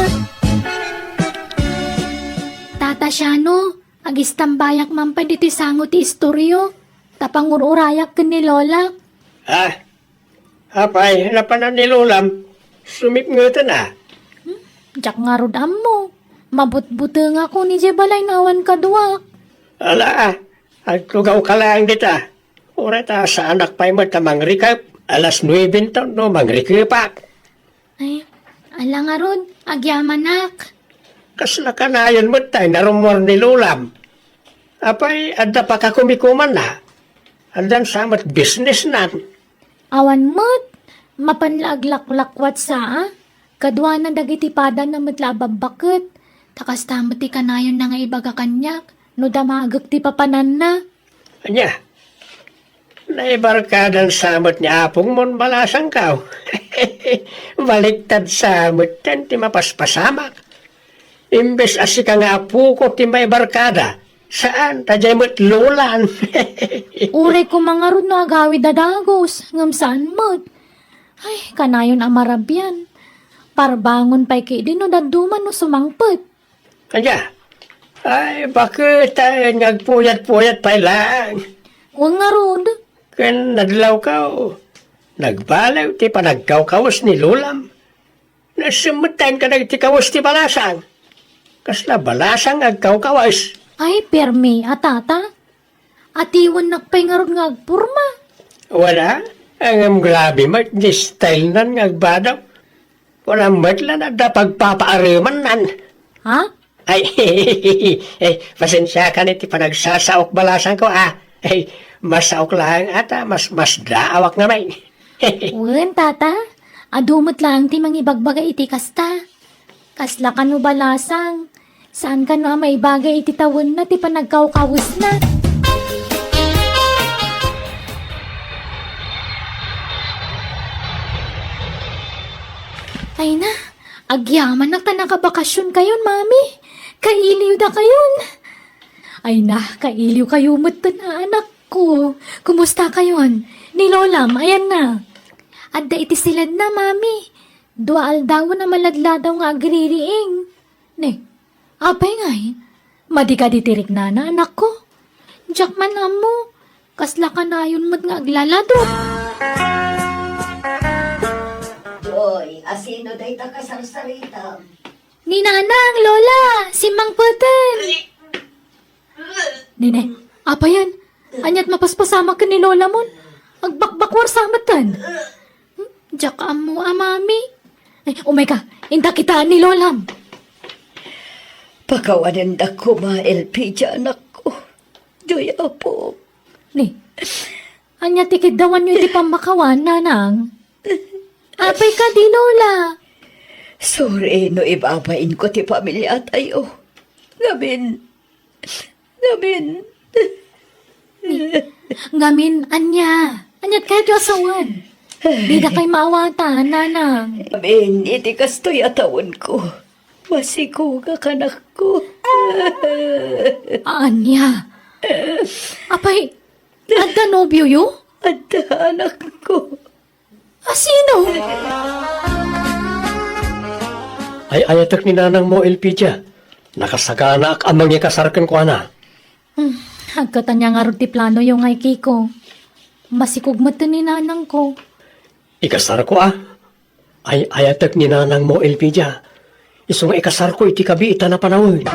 Tata Shano, agistambayak man pay ditoy sango ti istoryo, ta pangur-urayak ken ni Lola. Ah, Apay, napanan ni Lolam, sumipngeten a. Hmm? Diak ngarud ammo. Mabutbutengak idiay balay nga awan kaduak. Ala, agtugawka laeng dita. Uray ta saanak pay met a mangrikep, alas nuebe no mangrikepak. Ay, ala ngarud, agyamanak. Kasla kanayon met tay narummuar ni Lolam. Apay, adda pakakumikumanna. Addan sa met businessnan. Awan met, mapan la aglaklakwat sa a. Kaduana dagiti padana met la a babbaket. Ta kasta met ti kanayonna nga ibaga kaniak, no damagek ti papananna. Ania? Naibarkadan sa met ni apongmon balasangko. Baliktad sa met ti mapaspasamak. Imbes a sika nga apoko ti maibarkada, saan, ta diay met Lolan. Uray koma ngarud no agawid a dagus, ngem saan met. Ay, kanayon a marabian. Parbangon pay ketdi no dadduma no sumangpet. Ania? Ay, baketaen nga agpuyat-puyat pay laeng. Wen ngarud. Ken nadlawko, nagbaliw ti panagkawkawes ni Lolam. Nasemmettaen kadagiti kawes ti balasang. Kasla balasang nga agkawkawes. Ay, permi a, tata. Atiwennak pay ngarud nga agporma. Wala, ngem grabe met ti style nan nga agbadaw. Wala met la adda pagpapaaremannan. Ha? Ay, eh, pasensiakan iti panagsasaok balasangko, ah. Ay, masaok laeng ata, mas, mas daawak ngamin. Wen, tata, adu met laeng ti mangibagbaga iti kasta. Kasla kano balasang, saan kano a maibagay iti tawenna ti panagkawkawesna. Ay na, agyamanak ta nakabakasionkayon, Mami. Kailiwdakayon. Ay na, kailiwkayo metten a anakko. Kumustakayon? Ni Lolam, ayanna. Adda iti siledna, Mami. Dua aldawen a maladladaw nga agririing. Ne, apay ngay? Madi kadi ti riknana, anakko? Diak man ammo. Kasla kanayon met nga aglaladok. Joy, asino dayta kasarsaritam? Ni Nanang, Lola, simmangpeten. Nene, apayen? Aniat mapaspasamak ken ni Lolamon? Agbakbakuar sa metten. Hmm? Diak ammo a, Mami. Ay, umayka, inta kitaan ni Lolam. Pakawanendak koma, Elpidia, anakko. Joy, apo. Ni, ania ti kiddawanyo iti pammakawan, Nanang? Apay kadi, Lola? Sorry no ibabainko ti pamiliatayo. Ngamin, ngamin. Ngamin, ania? Aniat kayatyo a sawen? Dida kay maawatan, Nanang. Ngamin, iti kastoy a tawenko, masikogak, anakko. Ania? Apay, adda nobioyo? Adda, anakko. Asino? Ay-ayatek ni nanangmo, Elpidia. Nakasaganaak a mangikasar kenkuana. Hmm, agkatanya ngarud ti planoyo ngay, Kiko. Masikog met ni nanangko. Ikasarko a. Ay-ayatek ni nanangmo, Elpidia. Isu nga ikasarko iti kabiitan a panawen.